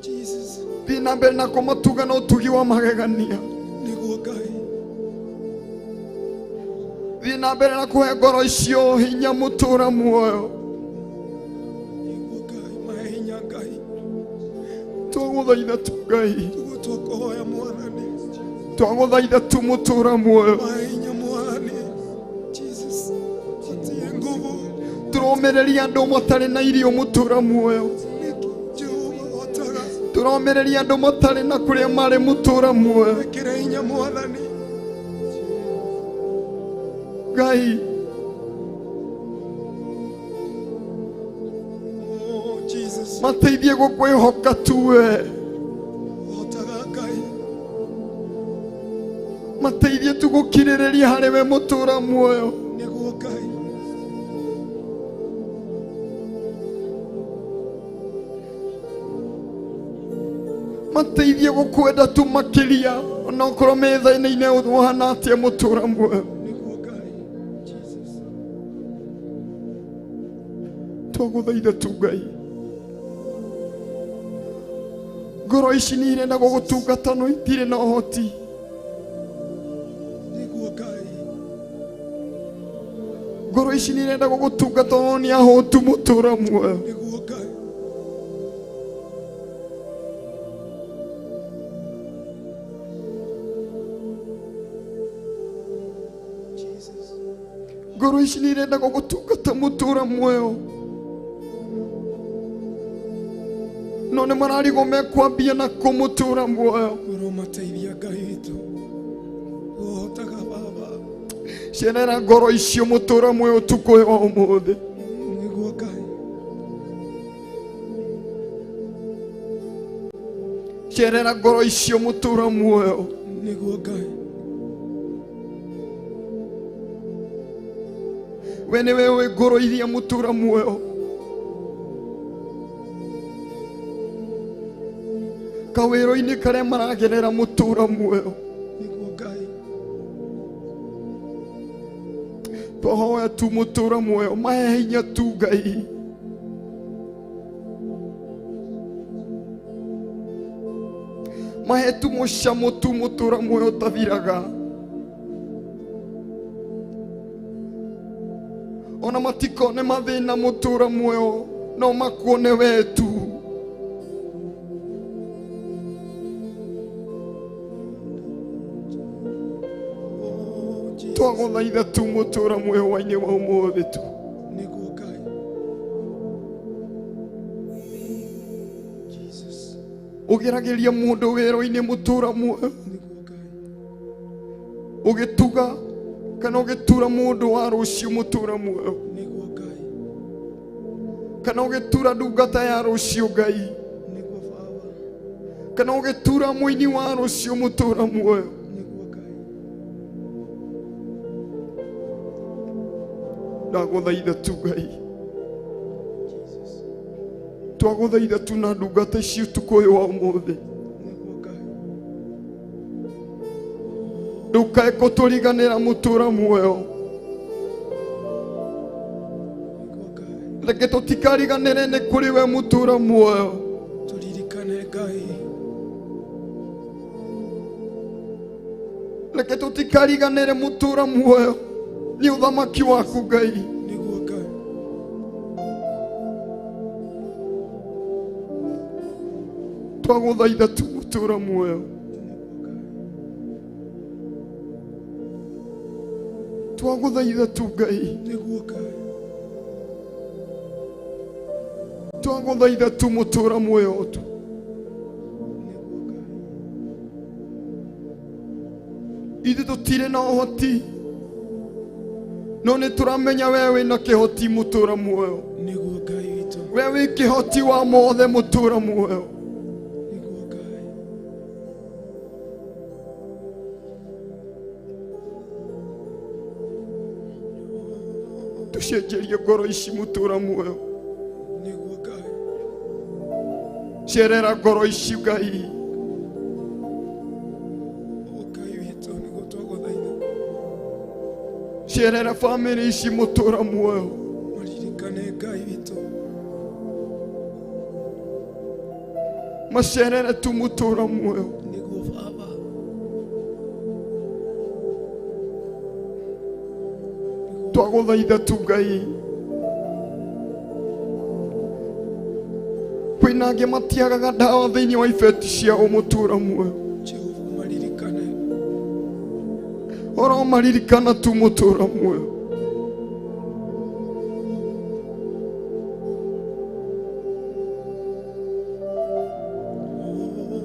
S1: Jesus.
S3: Thiĩ na mbere na kũmatuga na ũtugi wa magegania.
S1: Nĩguo Ngai.
S3: Thiĩ na mbere na kũhe ngoro icio hinya mũtũra muoyo.
S1: Nĩguo Ngai. Mahe hinya Ngai.
S3: Twagũthaitha tu Ngai.
S1: Tũguo twakũhoya Mwathani.
S3: Twagũthaitha tu mũtũra muoyo.
S1: Mahe hinya Mwathani. Jesus. Patie nguvu.
S3: Tũromĩrĩria andũ matarĩ na irio mũtũra muoyo.
S1: Jehova hotaga.
S3: Tũromĩrĩria andũ matarĩ na kũrĩa marĩ mũtũra muoyo.
S1: Ĩkĩre hinya Mwathani.
S3: Ngai.
S1: Oh Jesus.
S3: Mateithie gũkwĩhoka tu we.
S1: Hotaga Ngai.
S3: Mateithie tu gũkirĩrĩria harĩ we mũtũra muoyo.
S1: Nĩguo Ngai.
S3: Mateithie gũkwenda tu makĩria onokorwo me thĩna-inĩ ũhana atĩa mũtũra muoyo.
S1: Nĩguo Ngai. Jesus.
S3: Twagũthaitha tu Ngai. Ngoro ici nĩ irenda gũgũtungata no itirĩ na ũhoti.
S1: Nĩguo Ngai.
S3: Ngoro ici nĩ irenda gũgũtungata no nĩ ahũtu mũtũra muoyo.
S1: Nĩguo Ngai. Jesus.
S3: Ngoro ici nĩ irenda gũgũtungata mũtũra muoyo. No nĩ mararigwo mekwambia na kũ mũtũra muoyo.
S1: Ũromateithia Ngai witũ. Ũhotaga Baba.
S3: Cerera ngoro icio mũtũra muoyo ũtukũ ũyũ wa ũmũthĩ.
S1: Nĩguo Ngai.
S3: Cerera ngoro icio mũtũra muoyo.
S1: Nĩguo Ngai.
S3: We nĩwe ũĩ ngoro iria mũtũra muoyo. Kawĩra-inĩ karĩa maragerera mũtũra muoyo.
S1: Nĩguo Ngai.
S3: Twahoya tu mũtũra muoyo mahe hinya tu Ngai. Mahe tu mũcamo tu mũtũra muoyo ũtathiraga. Ona matikone mathĩna mũtũra muoyo no makuone we tu.
S1: Oh Jesus.
S3: Twagũthaitha tu mũtũra muoyo wa-inĩ wa ũmũthĩ tu.
S1: Nĩguo Ngai. Jesus.
S3: Ũgeragĩria mũndũ wĩra-inĩ mũtũra muoyo.
S1: Nĩguo Ngai.
S3: Ũgĩtuga kana ũgĩtura mũndũ wa rũciũ mũtũra muoyo.
S1: Nĩguo Ngai.
S3: Kana ũgĩtura ndungata ya rũciũ Ngai.
S1: Nĩguo Baba.
S3: Kana ũgĩtura mũini wa rũciũ mũtũra muoyo.
S1: Nĩguo Ngai.
S3: Ndagũthaitha tu Ngai.
S1: Jesus.
S3: Twagũthaitha tu na ndungata ici ũtukũ ũyũ wa ũmũthĩ.
S1: Nĩguo Ngai.
S3: Ndũkae kũtũriganĩra mũtũra muoyo.
S1: Nĩguo Ngai.
S3: Reke tũtikariganĩre nĩ kũrĩ we mũtũra muoyo.
S1: Tũririkane Ngai.
S3: Reke tũtikariganĩre mũtũra muoyo. Nĩ ũthamaki waku Ngai.
S1: Nĩguo Ngai.
S3: Twagũthaitha tu mũtũra muoyo.
S1: Nĩguo Ngai.
S3: Twagũthaitha tu Ngai.
S1: Nĩguo Ngai.
S3: Twagũthaitha tu mũtũra muoyo tu.
S1: Nĩguo Ngai.
S3: Ithuĩ tũtirĩ na ũhoti no nĩ tũramenya we wĩna kĩhoti mũtũra muoyo.
S1: Nĩguo Ngai witũ.
S3: We wĩ kĩhoti wa mothe mũtũra muoyo.
S1: Nĩguo Ngai.
S3: Tũcenjerie ngoro ici mũtũra muoyo.
S1: Nĩguo Ngai.
S3: Cerera ngoro ici Ngai.
S1: O Ngai witũ nĩguo
S3: Cerera bamĩrĩ ici mũtũra muoyo.
S5: Maririkane Ngai witũ.
S3: Macerere tu mũtũra muoyo.
S5: Nĩguo Baba.
S3: Twagũthaitha tu Ngai. Kwĩna angĩ matiagaga ndawa thĩinĩ wa ibeti ciao mũtũra muoyo.
S5: Jehova maririkane.
S3: Oro maririkana tu mũtũra muoyo.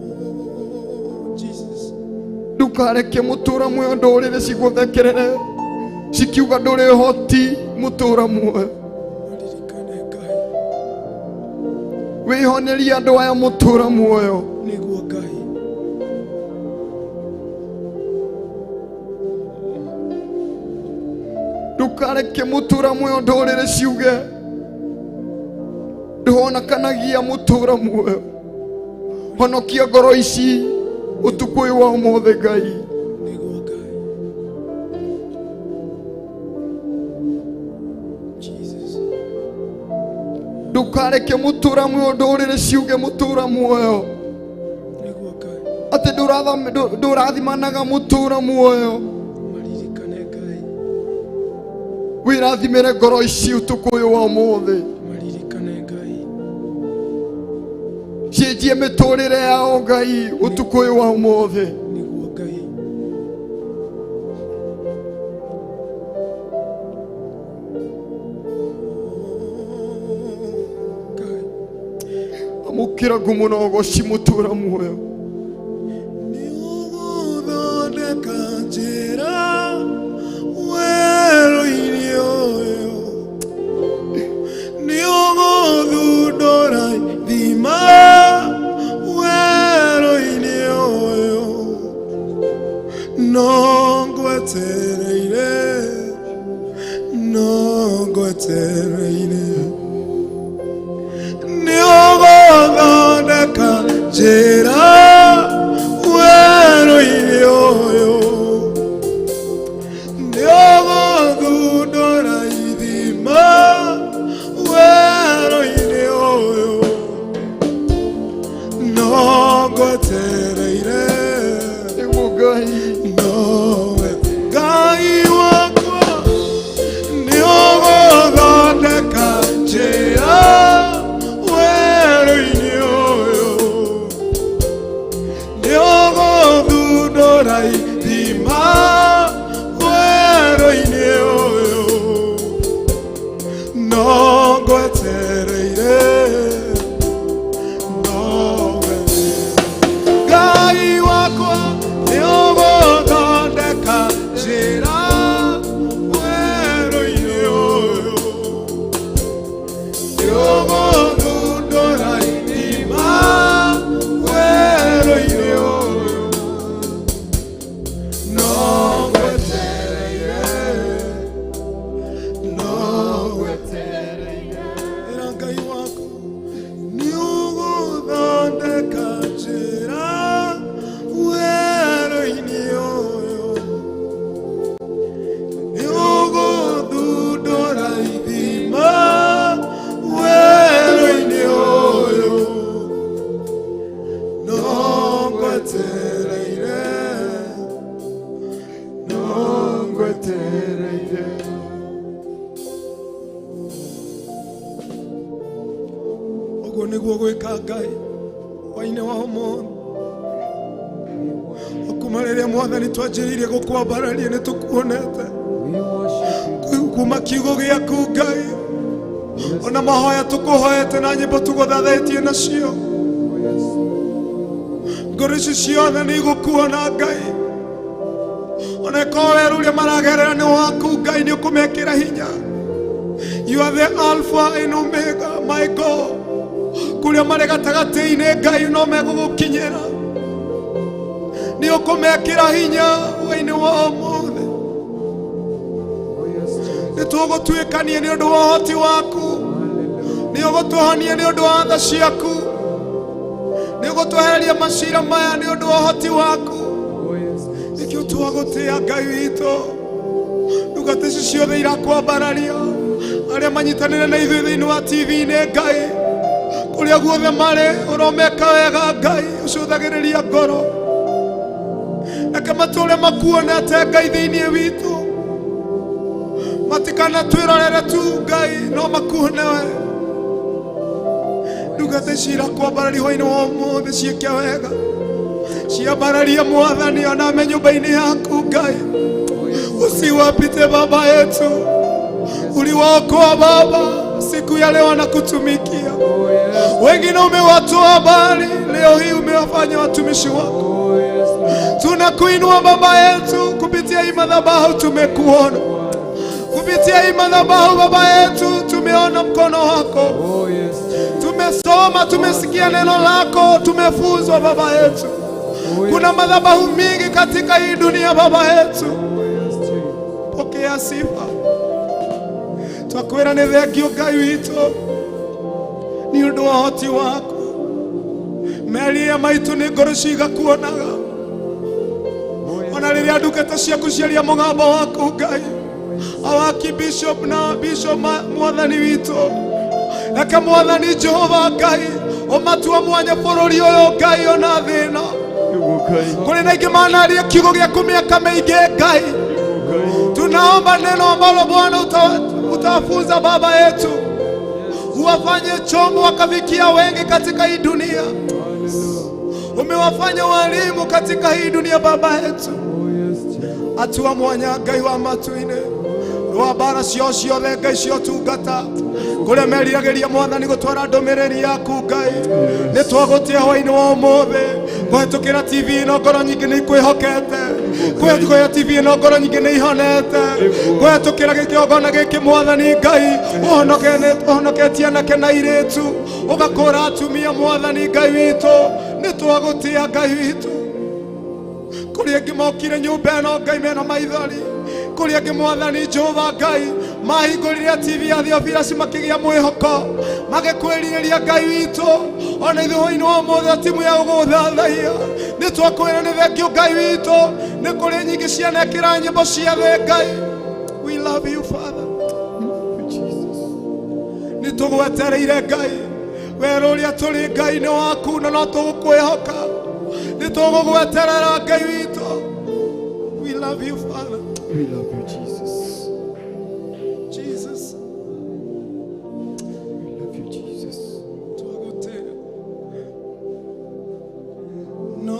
S5: Oh, Jesus.
S3: Ndukareke mũtũra muoyo ndũrĩrĩ cigũthekerere cikiuga ndũrĩ hoti mũtũra muoyo.
S5: Maririkane Ngai.
S3: Wĩhonerie andũ aya mũtũra muoyo.
S5: Nĩguo Ngai.
S3: Ndukareke mũtũra muoyo ndũrĩrĩ ciuge ndũhonakanagia mũtũra muoyo. Honokia ngoro ici ũtukũ ũyũ wa ũmũthĩ Ngai.
S5: Nĩguo Ngai. Jesus.
S3: Ndukareke mũtũra muoyo ndũrĩrĩ ciuge mũtũra muoyo
S5: Nĩguo Ngai.
S3: atĩ ndũrathimanaga mũtũra muoyo.
S5: Maririkane Ngai.
S3: Wĩrathimĩre ngoro ici ũtukũ ũyũ wa ũmũthĩ.
S5: Maririkane Ngai.
S3: Cenjie mĩtũrĩre yao Ngai ũtukũ ũyũ wa ũmũthĩ.
S5: Nĩguo Ngai. Ngai.
S3: Amũkĩra ngumo na ũgoci mũtũra muoyo.
S1: Nĩũgũthondeka njĩra werũ-inĩ ũyũ. Nĩũgũthundũra ithima werũ-inĩ ũyũ. No ngwetereire, no ngwetereire. Nĩũgũthondeka njĩra werũ-inĩ ũyũ. Nĩũgũthundũra ithima werũ-inĩ ũyũ. No ngwetereire,
S3: Nĩguo Ngai.
S1: nowe Ngai wakwa. Nĩũgũthondeka njĩra werũ-inĩ ũyũ. Nĩũgũthundũra ithima werũ-inĩ ũyũ. No ngwetereire, no ngwetereire. Ngai wakwa nĩũgũthondeka njĩra werũ-inĩ ũyũ. Nĩũgũthundũra ithima werũ-inĩ ũyũ. No ngwetereire, no ngwetereire. Ĩra Ngai waku nĩũgũthondeka njĩra werũ-inĩ ũyũ. Nĩũgũthundũra ithima werũ-inĩ ũyũ. No ngwetereire, no ngwetereire. Ũguo nĩguo gwĩka Ngai waine wa ũmũthĩ. Kuma rĩrĩa Mwathani twanjĩrĩirie gũkwambararia nĩ tũkuonete.
S4: We worship you.
S1: Kuma kiugo gĩaku Ngai, ona mahoya tũkũhoete na nyĩmbo tũgũthathaitie nacio,
S4: Oh, yes.
S1: ngoro ici ciothe nĩ igũkuona Ngai. Ona ĩkorwo werũ ũrĩa maragerera nĩ waku Ngai, nĩ ũkũmekĩra hinya. You are the Alpha and Omega, my God. Kũrĩa marĩ gatagatĩ-inĩ Ngai no megũgũkinyĩra. Nĩ ũkũmekĩra hinya wainĩ wa ũmũthĩ.
S4: Oh, yes, Jesus.
S1: Nĩ tũgũtuĩkania nĩ ũndũ wa ũhoti waku.
S4: Hallelujah.
S1: Nĩ ũgũtũhonia nĩ ũndũ wa tha ciaku. Nĩ ũgũtwehereria macira maya nĩ ũndũ wa ũhoti waku.
S4: Oh, yes.
S1: Nĩkĩo twagũtĩa Ngai witũ. Ndungata ici ciothe irakwambararia arĩa manyitanĩre na ithuĩ thĩinĩ wa TV-inĩ Ngai, kũrĩa guothe marĩ ũromeka wega Ngai, ũcũthagĩrĩria ngoro, reke matũre makuonete Ngai thĩinĩ witũ, matikanatwĩrorere tu Ngai, no makuone we. Ndungata ici irakwambararia hwainĩ wa ũmũthĩ, ciĩke wega, ciambararie Mwathani ona me nyũmba-inĩ yaku Ngai, usiwapite Baba yetu, uliwaokoa Baba, siku ya leo wanakutumikia. Wengine umewatoa mbali, leo hii umewafanya watumishi wako. Tunakuinua Baba yetu, kupitia hii madhabahu tumekuona, kupitia hii madhabahu Baba yetu tumeona mkono wako, tumesoma, tumesikia neno lako, tumefunzwa Baba yetu. Kuna madhabahu mingi katika hii dunia Baba yetu, pokea sifa. Twakwĩra nĩ thengio Ngai witũ nĩ ũndũ wa ũhoti waku, meria maitũ nĩ ngoro cigakuonaga, ona rĩrĩa ndungata ciaku ciaria mũgambo waku Ngai, awaki bishop na bishop Mwathani witũ, reke Mwathani Jehova Ngai ũmatua mwanya bũrũri ũyũ Ngai ona thĩ ĩno. Kũrĩ na ingĩ manaria kiugo gĩaku mĩaka mĩingĩ Ngai, tunaomba neno ambalo Bwana utawafunza Baba yetu, uwafanye chombo wakafikia wengi katika hii dunia. Umewafanya walimu katika hii dunia Baba yetu, atua mwanya Ngai wa matu-inĩ, rwa mbara cio ciothe Ngai ciotungata kũrĩa meriragĩria Mwathani gũtwara ndũmĩrĩri yaku Ngai, nĩ twagũtia hwainĩ wa ũmũthĩ kũhetũkĩra TV ĩno, ngoro nyingĩ nĩ ikwĩhokete, kũhetũkĩra TV ĩno ngoro nyingĩ nĩ ihonete, kũhetũkĩra gĩkĩongona gĩkĩ Mwathani Ngai ũhonoketie anake na airĩtu, ũgakũra atumia Mwathani Ngai witũ, nĩ twagũtia Ngai witũ. Kũrĩa angĩ mokire nyũmba ĩno Ngai mena maithori, kũrĩa angĩ Mwathani Jehova Ngai mahingũrire TV ya Theophilus makĩgĩa mwĩhoko, magĩkwĩrirĩria Ngai witũ, ona ithuĩ hwainĩ wa ũmũthĩ timu ya gũgũthathaia nĩ twakwĩra nĩ thengio Ngai witũ, nĩ kũrĩ nyingĩ cianekĩra nyĩmbo cia thĩ Ngai. We love you Father, nĩ tũgwetereire Ngai, werũ ũrĩa tũrĩ Ngai nĩ waku na no tũgũkwĩhoka, nĩ tũgũgweterera Ngai witũ. We love you Father.
S3: We love you Jesus.
S1: Jesus.
S3: We love you Jesus.
S1: Twagũtĩĩa. No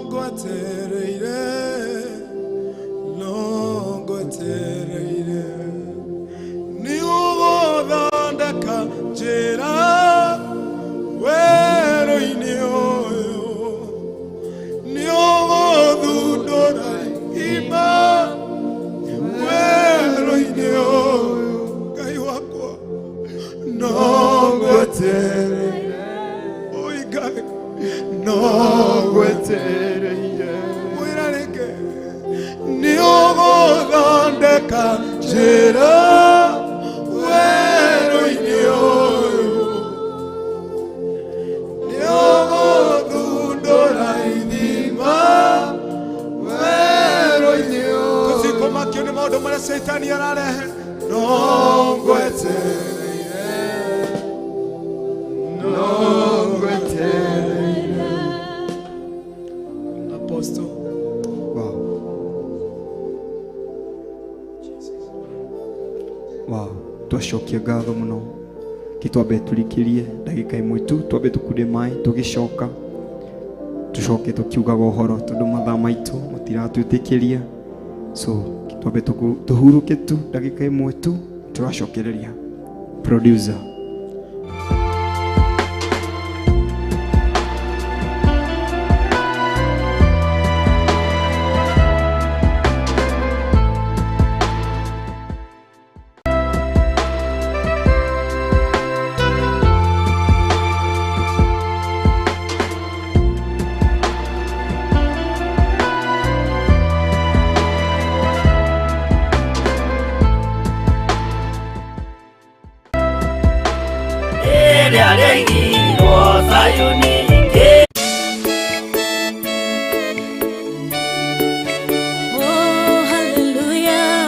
S1: ngwetereire, no ngwetereire, nĩ ũgũthondeka njĩra werũ-inĩ ũyũ, nĩ ũgũthundũra ima werũ-inĩ ũyũ, Ngai wakwa, no ngwetereire, oi Ngai, no ngwetereire, mwĩra rĩngĩ, nĩ ũgũthondeka njĩra werũ-inĩ ũyũ, nĩ ũgũthundũra ithima werũ-inĩ ũyũ. Tũtikũmakio nĩ maũndũ marĩa Caitani ararehe, no ngwetereire, no ngwetereire. Apostle.
S3: Wow. Wow. Twacokia ngatho mũno, kĩtwambe tũrikĩrie ndagĩka ĩmwe tu, twambe tũkunde maĩ, tũgĩcoka tũcoke tũkiugaga ũhoro tondũ mathaa maitũ matiratwĩtĩkĩria, so twambe tũhurũke tu ndagĩka ĩmwe tu, tũracokereria. Producer.
S6: Rĩrĩa rĩaigirwo Zayuni.
S7: Oh, hallelujah.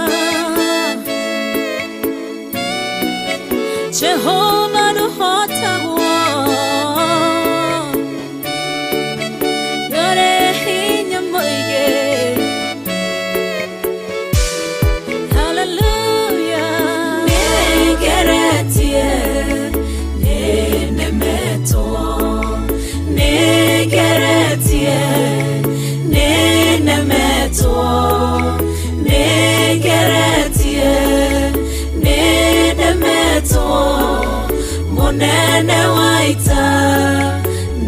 S7: Jehova ndũhotagwo, ndũrĩ hinya mũingĩ. Hallelujah. Nĩngeretie, nĩnemetwo, nĩngeretie, nĩnemetwo, nĩngeretie, nĩnemetwo, mũnene wa ita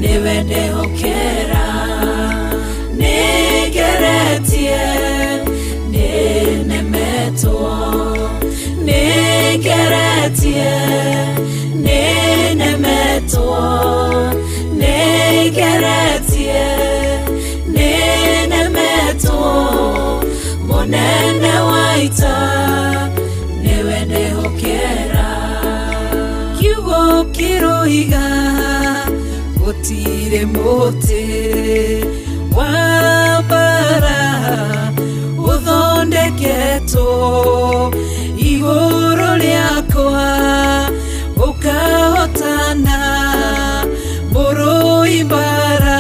S7: nĩwe ndehokera. Nĩngeretie, nĩnemetwo, nĩngeretie, nĩnemetwo, nĩngeretie, nĩnemetwo, mũnene wa ita nĩwe ndehokera. Kiugo kĩroiga gũtirĩ mũtĩ wa mbara ũthondeketwo igũrũ rĩakwa ũkahotana, mũrũi mbara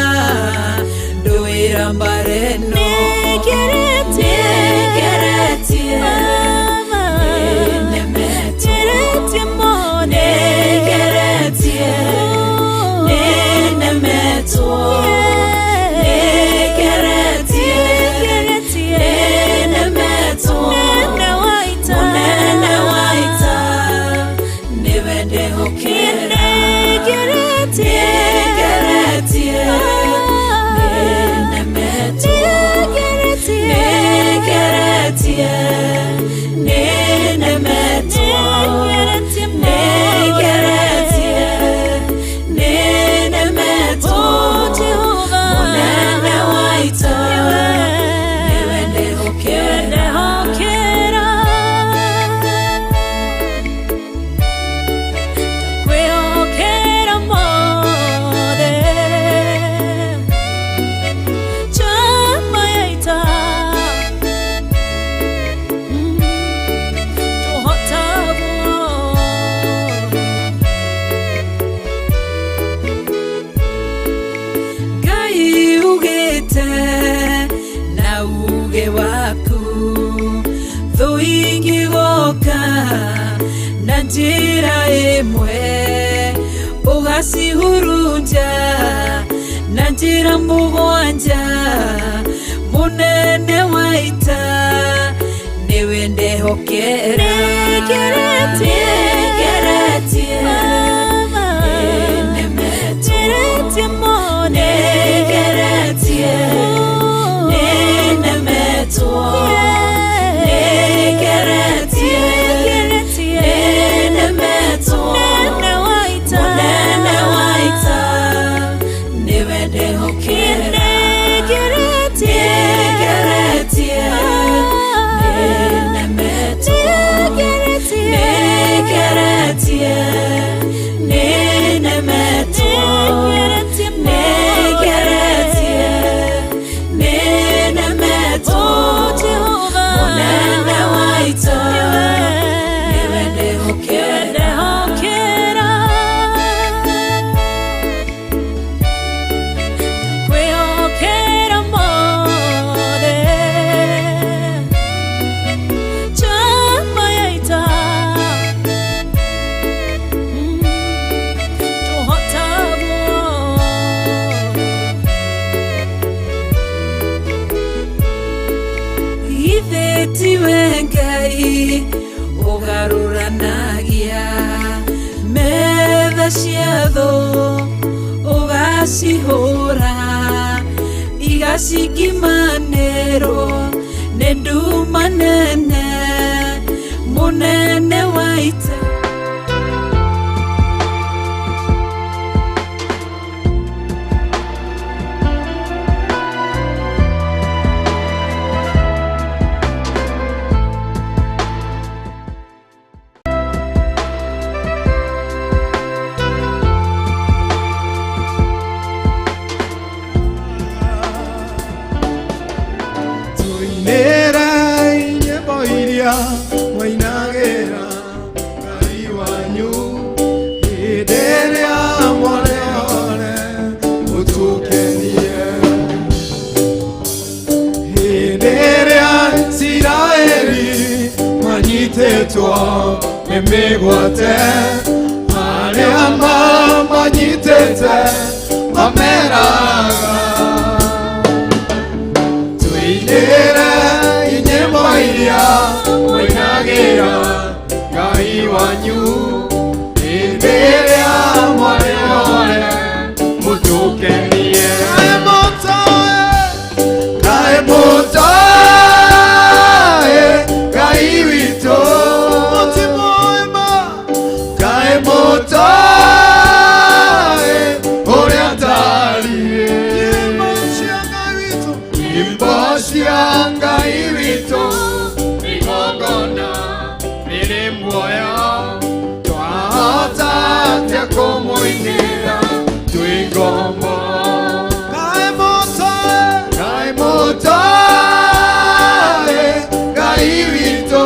S7: ndũĩra mbara ĩno. Nĩngeretie, nĩnemetwo, nĩnemetwo, nĩngeretie, nĩnemetwo, mũnene wa ita nĩwe ndehokera. Nĩngeretie, nĩnemetwo, nĩngeretie, nĩnemetwo, nĩngeretie, nĩnemetwo, mũnene wa ita nĩwe ndehokera. Kwĩhokera mothe chama ya ita tũhotagwo. Ngai ugĩte na uge waku thũ ingĩgoka na njĩra ĩmwe ũgacihurunja na njĩra mũgwanja, mũnene wa ita nĩwe ndehokera. Nĩngeretie, nĩnemetwo, nĩngeretie, nĩnemetwo, nĩngeretie, nĩnemetwo, mũnene wa ita nĩwe ndehokera. Nĩngeretie, nĩnemetwo, nĩngeretie, nĩnemetwo, nĩngeretie, nĩnemetwo, mũnene wa ita nĩwe ndehokera. Kwĩhokera mothe chama ya ita tũhotagwo. Ithe tiwe Ngai ũgarũranagia metha cia thũ, ũgacihũra igacikimanĩrwo nĩ nduma nene, mũnene wa ita.
S1: Tuinĩre nyĩmbo iria mwainagĩra Ngai wanyu. Nĩ mĩgwate arĩa mamanyitĩte mameraga Tũinĩre inyĩmbo iria mũinagĩra Ngai wanyu hĩndĩ ĩrĩa mwarĩ ore mũtũkenie Kaĩ mũtoĩ Ngai witũ Kaĩ mũtoĩ ũrĩa atariĩ Nyĩmbo cia Ngai witũ igongona rĩrĩ muoyo twahota atĩa kũmũinĩra twĩ ngombo Kaĩ mũtoĩ Ngai witũ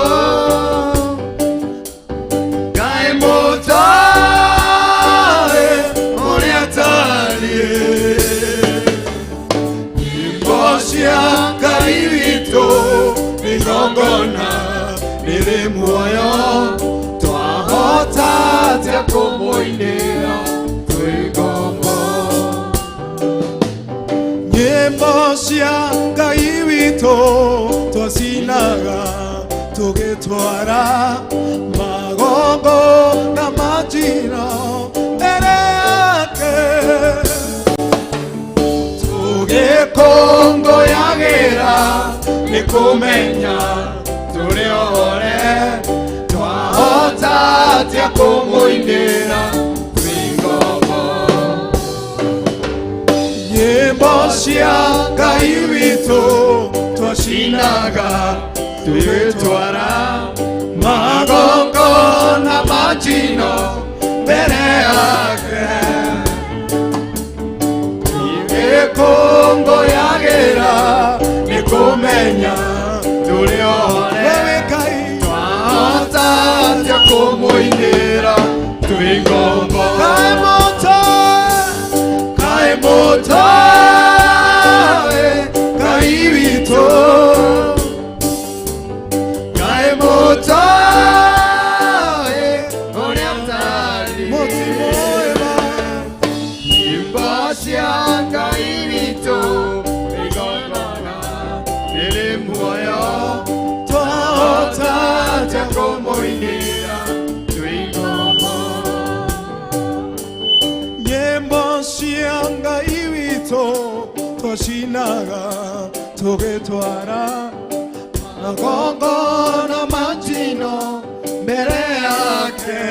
S1: Kaĩ mũtoĩ ũrĩa atariĩ Nyĩmbo cia Ngai witũ igongona rĩrĩ muoyo twahota atĩa kũmũinĩra twĩ ngombo
S5: Nyĩmbo cia Ngai witũ twacinaga tũgĩtwara magongona ma njino mbere yake
S1: tũgĩkũngũyagĩra nĩ kũmenya tũrĩ ohore twahota atĩa kũmũinĩra twĩ ngombo
S5: Nyĩmbo cia Ngai witũ
S1: twacinaga tũgĩtwara magongona ma njino mbere yake Tũgĩkũngũyagĩra nĩ kũmenya tũrĩ ohore
S5: wewe Ngai
S1: twahota atĩa kũmũinĩra twĩ ngombo
S5: Kaĩ mũtoĩ
S1: Kaĩ mũtoĩ Ngai witũ Kaĩ mũtoĩ ũrĩa atariĩ
S5: mũtimũĩ
S1: Nyĩmbo cia Ngai witũ igongona rĩrĩ muoyo twahota atĩa kũmũinĩra twĩ ngombo
S5: Nyĩmbo cia Ngai witũ twacinaga tũgĩtwara magongona ma njino mbere yake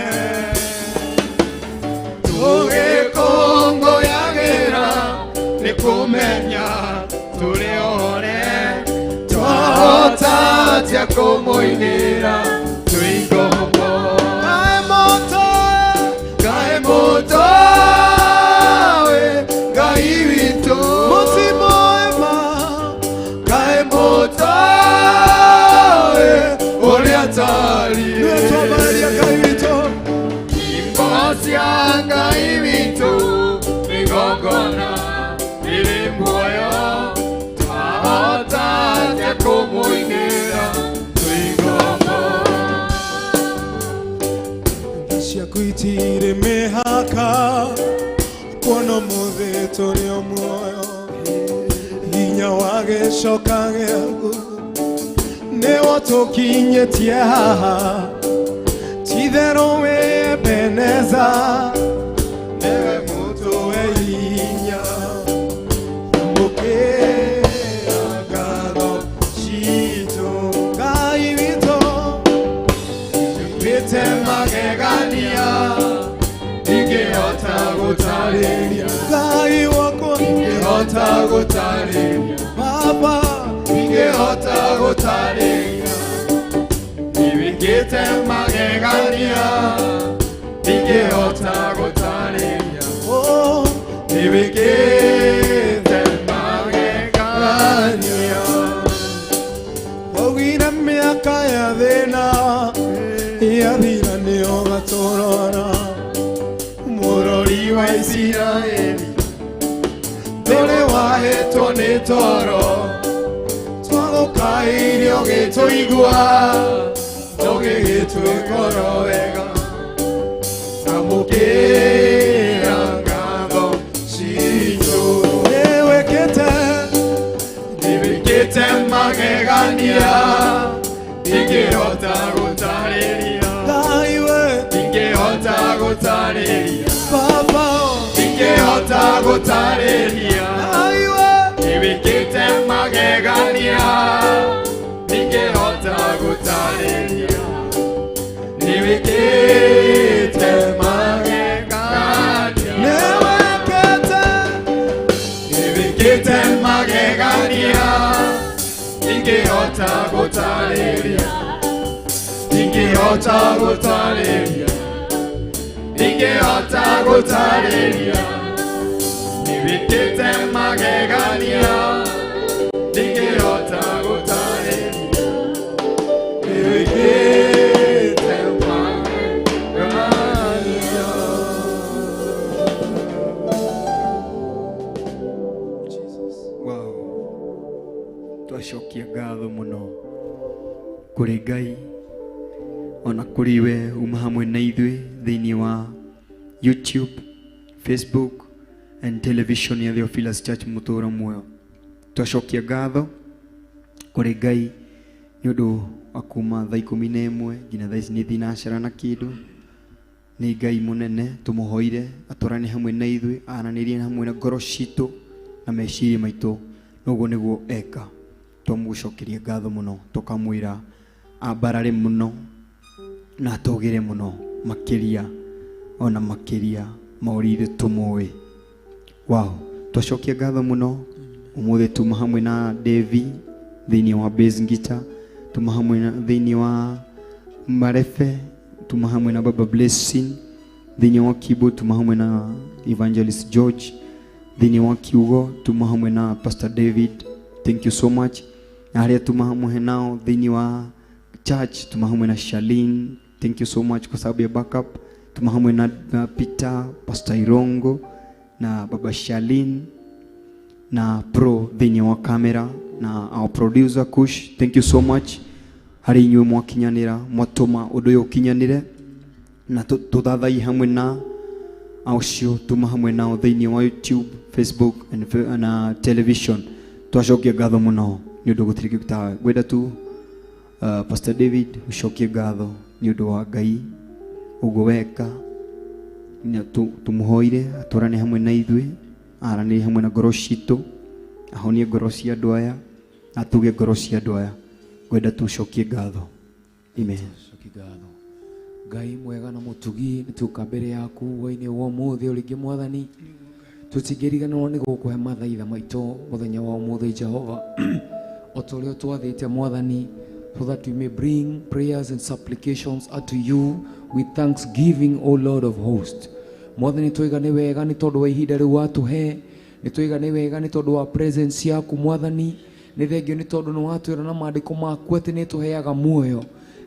S1: Tũgĩkũngũyagĩra nĩ kũmenya tũrĩ ohore twahota atĩa kũmũinĩra twĩ ngombo
S5: Kaĩ mũtoĩ
S1: Kaĩ mũtoĩ Ngai witũ
S5: mũtimũĩ ma
S1: Kaĩ mũtoĩ ũrĩa atariĩ
S5: nĩwe twambararia Ngai witũ
S1: Nyĩmbo cia Ngai witũ igongona rĩrĩ muoyo twahota atĩa kũmũinĩra twĩ ngombo
S5: Tha ciaku itirĩ mĩhaka kuona ũmũthĩ tũrĩ o muoyo hinya wa gĩcoka gĩaku nĩwo tũkinyĩtie haha titherũ wĩ Ebeneza nĩwe mũtũhe hinya mũkĩra ngatho citũ Ngai witũ
S1: Wĩkĩte magegania ndingĩhota gũtarĩria
S5: Ngai wakwa
S1: ndingĩhota gũtarĩria
S5: Baba
S1: ndingĩhota gũtarĩria nĩwĩkĩte magegania ndingĩhota gũtarĩria
S5: oh
S1: nĩwĩkĩte magegania
S5: waugire mĩaka ya thĩna yathira nĩo gatũrora
S1: Mũrori wa Isiraeli ndũrĩ wahĩtwo nĩ toro twagũkaĩire ũgĩtũigua Ũgĩgĩtwĩkoro wega. Amũkĩra ngatho citũ. Nĩwĩkĩte, nĩwĩkĩte magegania, ndingĩhota gũtarĩria. Ngai we, ndingĩhota gũtarĩria. Baba, ndingĩhota gũtarĩria. Ngai we, nĩwĩkĩte magegania, ndingĩhota gũtarĩria. Nĩwĩkĩte magegania. Nĩwĩkĩte, nĩwĩkĩte magegania, ndingĩhota gũtarĩria. Ndingĩhota gũtarĩria. Ndingĩhota gũtarĩria. Nĩwĩkĩte magegania, ndingĩhota gũtarĩria. Nĩwĩkĩte magegania.
S3: Wow. Twacokia ngatho mũno kũrĩ Ngai ona kũrĩ we uma hamwe na ithuĩ thĩinĩ wa YouTube, Facebook and television ya Theophilus Church Mũtũra Muoyo. Twacokia ngatho kũrĩ Ngai nĩ ũndũ wa kuma thaa 11 nginya thaa ici nĩ thinacara na kĩndũ. Nĩ Ngai mũnene tũmũhoire atwarane hamwe na ithuĩ, aranĩrie hamwe na ngoro citũ na meciria maitũ, noguo nĩguo eka. Twamũcokeria ngatho mũno, tũkamwĩra ambarare mũno na atũgĩre mũno makĩria ona makĩria ma ũrĩa ithuĩ tũmũĩ. Wow, twacokia ngatho mũno ũmũthĩ tuma hamwe na Devi thĩinĩ wa bass guitar, tuma hamwe na thĩinĩ wa Marefe, tuma hamwe na Baba Blessing thĩinĩ wa keyboard, tuma hamwe na Evangelist George thĩinĩ wa kiugo, tuma hamwe na Pastor David, thank you so much. Na harĩa tuma hamwe nao thĩinĩ wa church, tuma hamwe na Charlene, thank you so much kwa sababu ya backup. Tuma hamwe na Peter, Pastor Irongo na Baba Charlene na pro thĩinĩ wa kamera na our producer Kush, thank you so much harĩ inyuĩ mwakinyanĩra, mwatũma ũndũ ũyũ ũkinyanĩre na tũthathai hamwe na aucio tuma hamwe nao thĩinĩ wa YouTube, Facebook and na television. Twacokia ngatho mũno nĩ ũndũ gũtirĩ kĩndũ tawe. Ngwenda tu Pastor David ũcokie ngatho nĩ ũndũ wa Ngai ũguo weka, na tũmũhoire atwarane hamwe na ithuĩ, aranĩrie hamwe na ngoro citũ, ahonie ngoro cia andũ aya, atuge ngoro cia andũ aya. Ngwenda tu ũcokie ngatho. Amen.
S4: Cokia ngatho. Ngai mwega na mũtugi, nĩ tũka mbere yaku hwainĩ wa ũmũthĩ o rĩngĩ Mwathani, tũtingĩriganĩrwo nĩ gũkũhe mathaitha maitũ mũthenya wa ũmũthĩ Jehova, o ta ũrĩa twathĩte Mwathani, so that we may bring prayers and supplications unto you with thanksgiving, O Lord of hosts. Mwathani, twaiga nĩ wega nĩ tondũ wa ihinda rĩu watũhe, nĩ twaiga nĩ wega nĩ tondũ wa presence yaku Mwathani, nĩ thengio nĩ tondũ nĩ watwĩra na maandĩko maku atĩ nĩ tũheaga muoyo.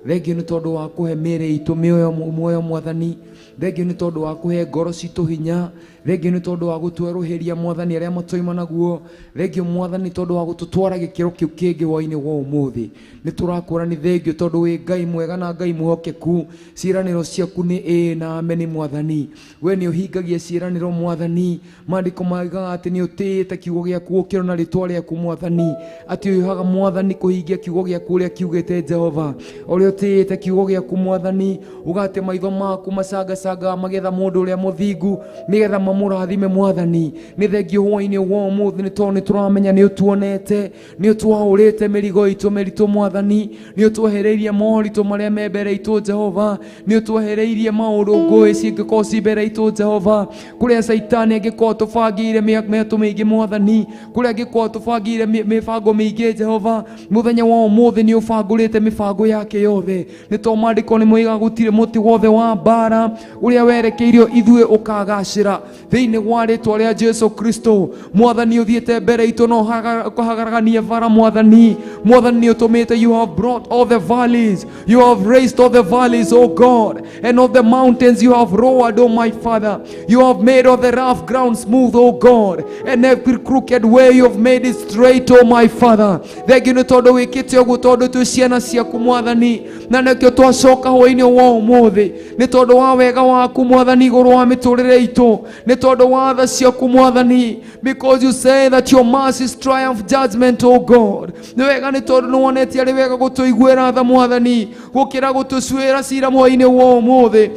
S4: Thengio nĩ tondũ wa kũhe mĩĩrĩ itũ mĩoyo muoyo Mwathani, thengio nĩ tondũ wa kũhe ngoro citũ hinya, thengio nĩ tondũ wa gũtwerũhĩria Mwathani arĩa matũima naguo, thengio Mwathani tondũ wa gũtũtwara gĩkĩro kĩu kĩngĩ hwainĩ wa ũmũthĩ. Nĩ tũrakwĩra nĩ thengio tondũ wĩ Ngai mwega na Ngai mwĩhokeku, ciĩranĩro ciaku nĩ ĩĩ na ameni Mwathani. We nĩ ũhingagia ciĩranĩro Mwathani, maandĩko maugaga atĩ nĩ ũtĩĩte kiugo gĩaku gũkĩra na rĩtwa rĩaku Mwathani, atĩ ũhiũhaga Mwathani kũhingia kiugo gĩaku ũrĩa kiugĩte Jehova, ũrĩa ũtĩĩte kiugo gĩaku Mwathani, uga atĩ maitho maku macangacangaga magetha mũndũ ũrĩa mũthingu nĩgetha mamũrathime Mwathani. Nĩ thengio hwainĩ wa ũmũthĩ nĩ tondũ nĩ tũramenya nĩ ũtuonete, nĩ ũtwaũrĩte mĩrigo itũ mĩritũ Mwathani, nĩ ũtwehereirie moritũ marĩa me mbere itũ Jehova, nĩ ũtwehereirie maũndũ ngũĩ cingĩkorwo ci mbere itũ Jehova, kũrĩa caitani angĩkorwo tũbangĩire mĩatũ mĩingĩ Mwathani, kũrĩa angĩkorwo tũbangĩire mĩbango mĩingĩ Jehova, mũthenya wa ũmũthĩ nĩ ũbangũrĩte mĩbango yake yothe, nĩ tondũ maandĩko nĩ moigaga gũtirĩ mũtĩ wothe wa mbara ũrĩa werekeirio ithuĩ ũkagacĩra thĩinĩ wa rĩtwa rĩa Jesu Kristo. Mwathani ũthiĩte mbere itũ no ũkahagarania bara Mwathani. Mwathani nĩ ũtũmĩte, you have brought all the valleys, you have raised all the valleys, O God, and all the mountains you have roared, O my Father. You have made all the rough ground smooth, O God, and every crooked way you have made it straight, O my Father. Thengio nĩ tondũ wĩkĩte ũguo tondũ twĩ ciana ciaku Mwathani. Na nĩkĩo twacoka hwaĩ-inĩ wa ũmũthĩ, nĩ tondũ wa wega waku Mwathani igũrũ wa mĩtũrĩre itũ, nĩ tondũ wa tha ciaku Mwathani, because you say that your mercies triumph judgment, O God. Nĩ wega nĩ tondũ nĩ wonetie arĩ wega gũtũiguĩra tha Mwathani, gũkĩra gũtũcuĩra cira hwaĩ-inĩ wa ũmũthĩ.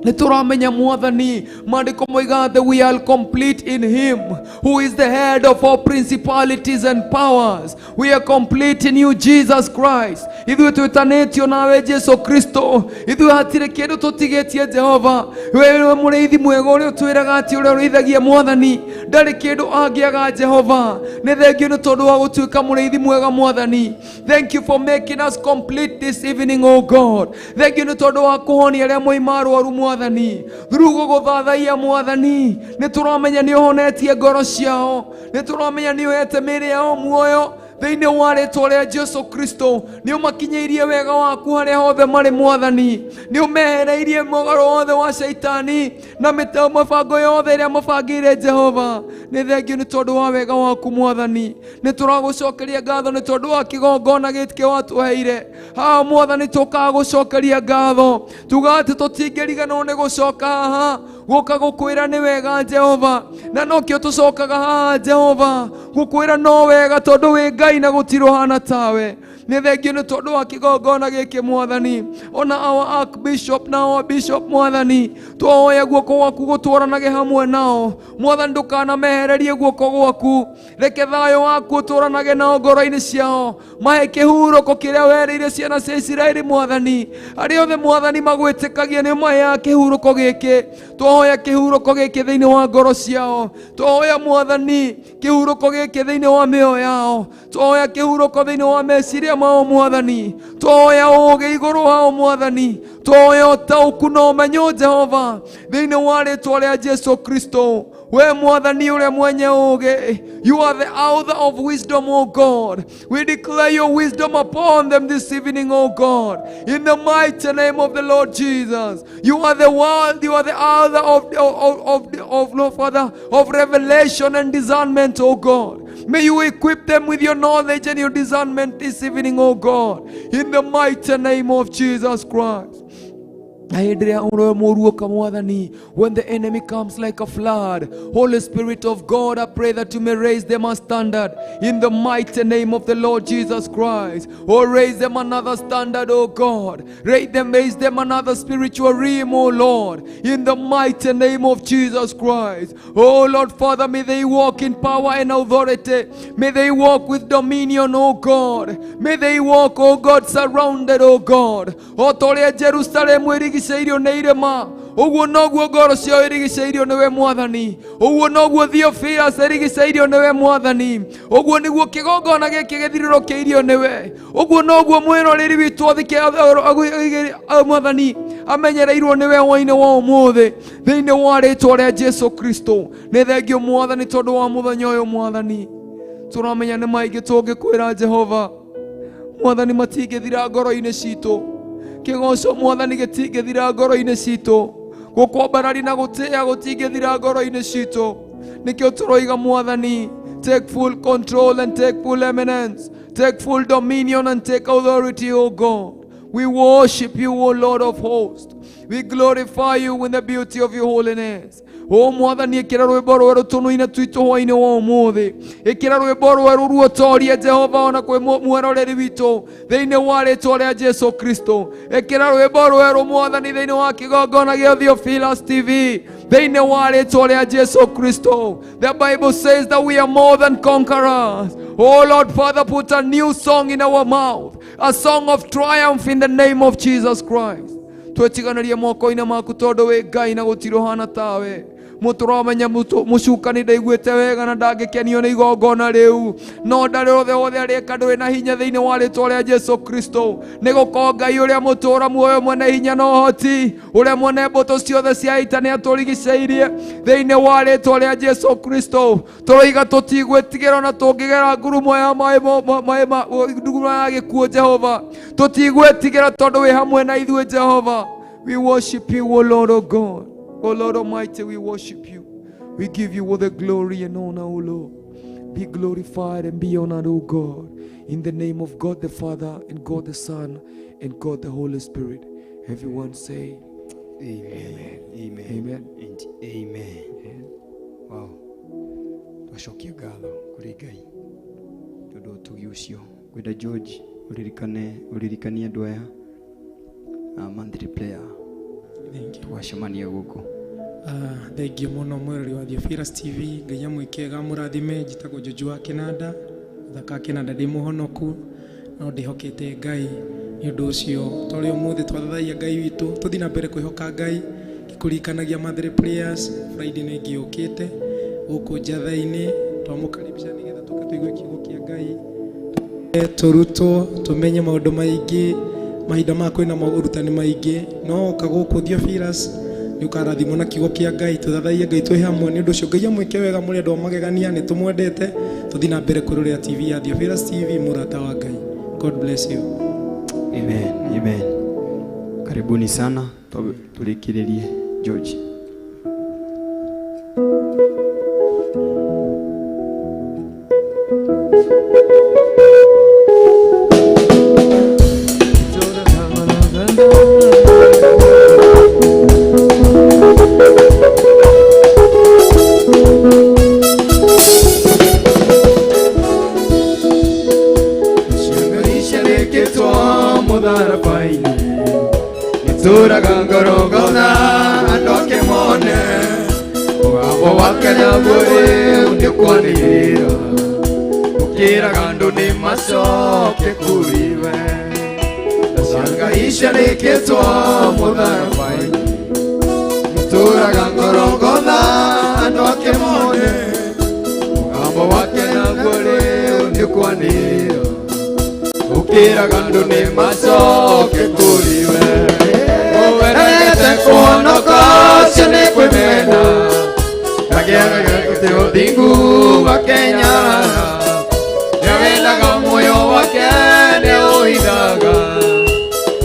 S4: Nĩ tũramenya Mwathani, maandĩko moigaga that we are complete in him who is the head of all principalities and powers. We are complete in you, Jesus Christ. Ithuĩ twĩtanĩtio nawe Jesu Kristo, ithuĩ hatirĩ kĩndũ tũtigĩtie Jehova. We nĩwe mũrĩithi mwega ũrĩa ũtwĩraga atĩ ũrĩa ũrĩithagia Mwathani ndarĩ kĩndũ angĩaga Jehova. Nĩ thengio nĩ tondũ wa gũtuĩka mũrĩithi mwega Mwathani. Thank you for making us complete this evening, oh God. Thank you nĩ tondũ wa kũhonia arĩa moima arwaru Mwathani. Through gũgũthathaiya Mwathani, nĩ tũramenya nĩ ũhonetie ngoro ciao, nĩ tũramenya nĩ ũhete mĩĩrĩ yao muoyo thĩinĩ wa rĩtwa rĩa Jesu Kristo. Nĩ ũmakinyĩirie wega waku harĩa hothe marĩ Mwathani, nĩ ũmehereirie mũgarũ wothe wa caitani na mĩbango yothe ĩrĩa mabangĩire Jehova. Nĩ thengio nĩ tondũ wa wega waku Mwathani, nĩ tũragũcokeria ngatho nĩ tondũ wa kĩgongona gĩkĩ watũheire haha Mwathani. Tũkaga gũcokeria ngatho, tuga atĩ tũtingĩriganĩrwo nĩ gũcoka haha gũka gũkwĩra nĩ wega Jehova, na nokĩo tũcokaga haha Jehova gũkwĩra no wega, tondũ wĩ Ngai na gũtirĩ ũhana tawe. Nĩ thengio nĩ tondũ wa kĩgongona gĩkĩ Mwathani, ona our archbishop na our bishop Mwathani, twahoya guoko gwaku gũtwaranage hamwe nao Mwathani, ndũkanamehererie guoko gwaku, reke thayũ waku ũtũranage nao ngoro-inĩ ciao, mahe kĩhurũko kĩrĩa werĩire ciana cia Isiraeli Mwathani. Arĩa othe Mwathani magwĩtĩkagia nĩ maheaga kĩhurũko gĩkĩ, twahoya kĩhurũko gĩkĩ thĩinĩ wa ngoro ciao, twahoya Mwathani kĩhurũko gĩkĩ thĩinĩ wa mĩoyo yao, twahoya kĩhurũko thĩinĩ wa meciria mao Mwathani, twahoya ũũgĩ igũrũ wao Mwathani, twahoya ũtaũku na ũmenyo Jehova thĩinĩ wa rĩtwa rĩa Jesu Kristo. We Mwathani ũrĩa mwenye ũũgĩ, you are the author of wisdom, O God. We declare your wisdom upon them this evening, O God, in the mighty name of the Lord Jesus. You are the world, you are the author of Lord Father, of revelation and discernment, O God. May you equip them with your knowledge and your discernment this evening, O God, in the mighty name of Jesus Christ. Na hĩndĩ ĩrĩa ũrĩa mũũru ũka Mwathani, when the enemy comes like a flood, Holy Spirit of God, I pray that you may raise them a standard in the mighty name of the Lord Jesus Christ. Oh, raise them another standard, oh God. Raise them another spiritual realm, oh Lord, in the mighty name of Jesus Christ. Oh Lord Father, may they walk in power and authority. May they walk with dominion, oh God. May they walk, oh God, surrounded, oh God. O ta ũrĩa Jerusalemu ĩrigicĩirio nĩ irĩma, ũguo noguo ngoro ciao irigicĩirio nĩwe Mwathani, ũguo noguo Theophilus ĩrigicĩirio nĩwe Mwathani, ũguo nĩguo kĩgongona gĩkĩ gĩthirũrũkĩirio nĩwe, ũguo noguo mwĩroreri witũ athike Mwathani amenyereirwo nĩwe hwainĩ wa ũmũthĩ thĩinĩ wa rĩtwa rĩa Jesu Kristo. Nĩ thengio Mwathani tondũ wa mũthenya ũyũ Mwathani, tũramenya nĩ maingĩ tũngĩkwĩra Jehova Mwathani matingĩthira ngoro-inĩ citũ, kĩgoco Mwathani gĩtingĩthira ngoro-inĩ citũ, gũkwambarari na gũtĩĩa gũtingĩthira ngoro-inĩ citũ. Nĩkĩo tũroiga Mwathani, take full control and take full eminence, take full dominion and take authority, O God. We worship you, O Lord of hosts. We glorify you in the beauty of your holiness. O Mwathani, ĩkĩra rwĩmbo rwerũ tũnua-inĩ twitũ hwainĩ wa ũmũthĩ, ĩkĩra rwĩmbo rwerũ ruotorie Jehova ona kwĩ mweroreri witũ thĩinĩ wa rĩtwa rĩa Jesu Kristo. Ĩkĩra rwĩmbo rwerũ Mwathani thĩinĩ wa kĩgongona gĩa Theophilus TV thĩinĩ wa rĩtwa rĩa Jesu Kristo. The Bible says that we are more than conquerors. Oh Lord Father, put a new song in our mouth, a song of triumph in the name of Jesus Christ. Twetiganĩrie moko-inĩ maku tondũ wĩ Ngai na gũtirĩ ũhana tawe. Mũtũramenya mũcukani ndaiguĩte wega na ndangĩkenio nĩ igongona rĩu, no ndarĩ othe othe arĩka ndũrĩ na hinya thĩinĩ wa rĩtwa rĩa Jesu Kristo, nĩ gũkorwo Ngai ũrĩa mũtũũra muoyo mwene hinya na ũhoti, ũrĩa mwene mbũtũ ciothe cia ita, nĩ atũrigicĩirie thĩinĩ wa rĩtwa rĩa Jesu Kristo. Tũroiga tũtigwĩtigĩra na tũngĩgera ngurumo ya maĩ ngurumo ya gĩkuũ Jehova, tũtigwĩtigĩra tondũ wĩ hamwe na ithuĩ Jehova. We worship you, O Lord, O God, O Lord Almighty, we worship you. We give you all the glory and honor, O Lord. Be glorified and be honored, O God, in the name of God the Father and God the Son. and God the Holy Spirit. Everyone say
S3: Amen. Amen.
S4: Amen.
S3: And amen. Wow. Twacokia ngatho kũrĩ Ngai tondũ wa ũtugi ũcio. Ngwenda George ũririkane ũririkanie andũ aya monthly prayer.
S5: Thank you.
S3: Tũgacemania gũkũ.
S5: Thengio mũno mwĩrori wa Theophilus TV. Ngai amwĩke amũrathime. Njĩtagwo Joju wa Kĩnanda, thaka Kĩnanda, ndĩ mũhonoku no ndĩhokete Ngai. Nĩ ũndũ ũcio tondũ ũmũthĩ twathathaia Ngai witũ, tũthiĩ na mbere kwĩhoka Ngai. Ngĩkũririkanagia monthly prayers Friday nĩ ĩngĩ yũkĩte gũkũ Njatha-inĩ, twamũkaribisha nĩgetha tũke tũigue kiugo kĩa Ngai, tũrutwo tũmenye maũndũ maingĩ. Mahinda maya kwĩna maũrutani maingĩ, no ũka gũkũ Theophilus nĩ ũkarathimwo na kiugo kĩa Ngai. Tũthathaie Ngai twĩ hamwe. Nĩ ũndũ ũcio Ngai amwĩke wega, mũrĩ andũ a magegania, nĩ tũmwendete. Tũthiĩ na mbere kwĩrorera TV ya Theophilus TV, mũrata wa Ngai. God bless you.
S3: Amen. Amen. Karibuni sana, tũrĩkĩrĩrie George.
S1: Ciangaicĩrĩkĩtwo mũtharaba-inĩ, nĩtũraga ngorogotha andũ ake mone mũgambo wake naguo rĩu nĩũkwanĩrĩra, ũkĩraga andũ nĩ macoke kũrĩ we. Ciangaicĩrĩkĩtwo mũtharaba-inĩ, nĩtũraga ngorogotha andũ ake mone mũgambo wake naguo rĩu nĩũkwanĩrĩra, ũkĩraga andũ nĩ macoke kũrĩ we. Ũregete kũhonoka ũcio nĩ kwĩmena, akĩregete ũthingu akenyarara, nĩawendaga muoyo wake nĩũhithaga,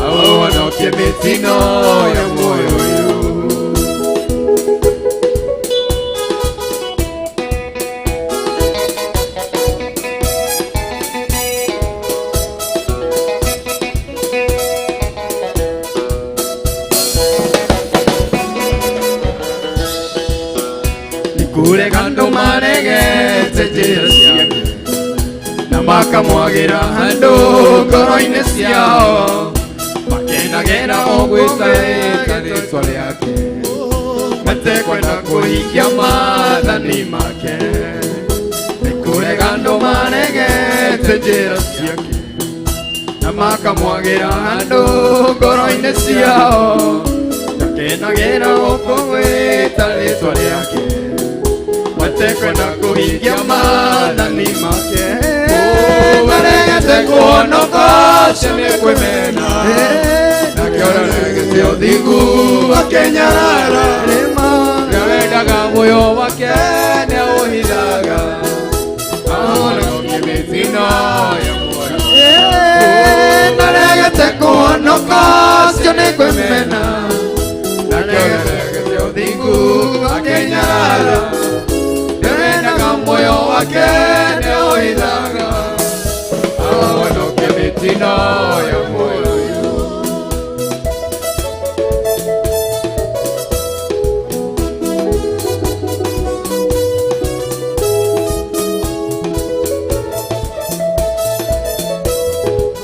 S1: aũhonokie mĩtino ya muoyo ũyũ. Nĩkũrega andũ maregete njĩra ciake, na makamwagĩra handũ ngoro-inĩ ciao, makenagĩra o gwĩtaĩta rĩtwa rĩake, matekwenda kũhingia maathani make. Nĩkũrega andũ maregete njĩra ciake, na makamwagĩra handũ ngoro-inĩ ciao, makenagĩra o kũgwĩta rĩtwa rĩake, matekwenda kũhingia maathani make. Maregete kũhonoka ũcio nĩ kwĩmena, nakĩo aregete ũthingu akenyarara, nĩwendaga muoyo wake nĩaũhithaga, ahonokie mĩtino ya muoyo. Maregete kũhonoka ũcio nĩ kwĩmena, nakĩo aregete ũthingu akenyarara, nĩwendaga muoyo wake nĩaũhithaga, ahonokie mĩtino ya muoyo ũyũ.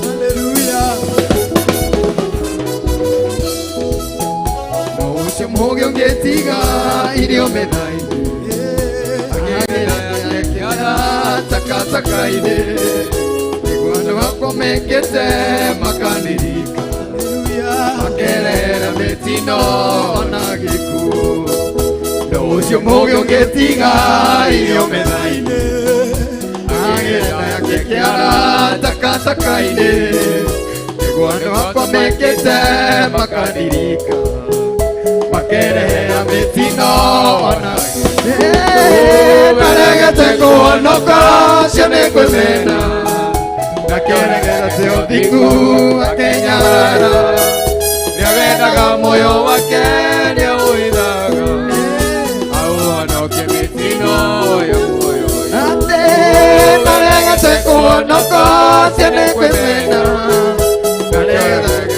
S5: Hallelujah.
S1: No ũcio mũũgĩ ũngĩtiga irio metha-inĩ, akĩgĩra yake kĩara takataka-inĩ, nĩguo andũ akwa mekĩte makanirika, makerera mĩtino ona gĩkuũ. No ũcio mũũgĩ ũngĩtiga irio metha-inĩ, akĩgĩra yake kĩara takataka-inĩ, nĩguo andũ akwa mekĩte makanirika, makerera mĩtino ona gĩkuũ. Maregete kũhonoka ũcio nĩ kwĩmena, nakĩo aregete ũthingu akenyarara, nĩawendaga muoyo wake nĩaũhithaga, aũhonokie mĩtino ya muoyo ũyũ. Atĩ maregete kũhonoka ũcio nĩ kwĩmena, nakĩo aregete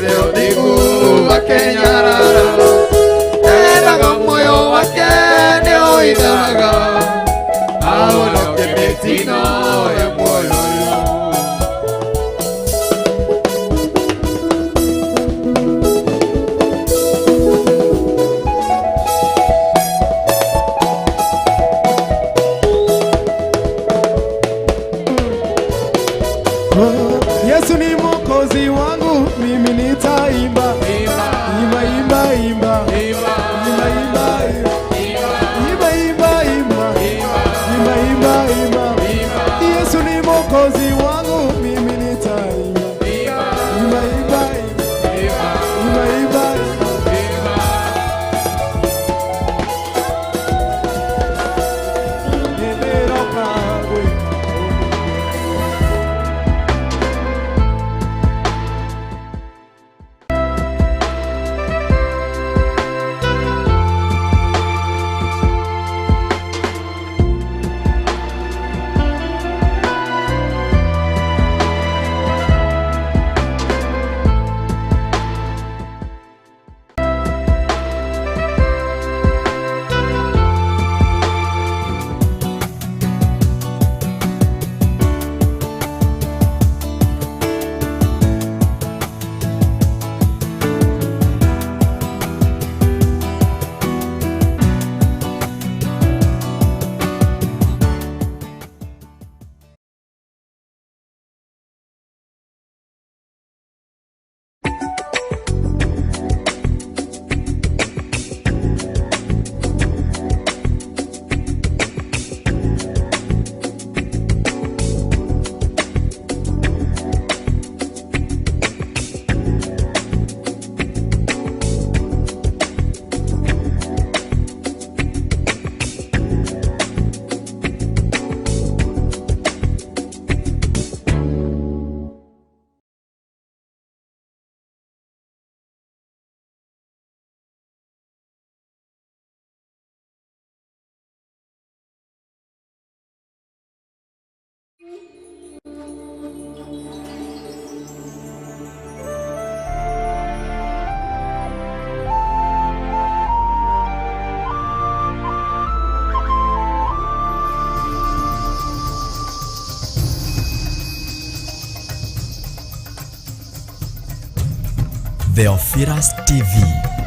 S8: Theophilus TV.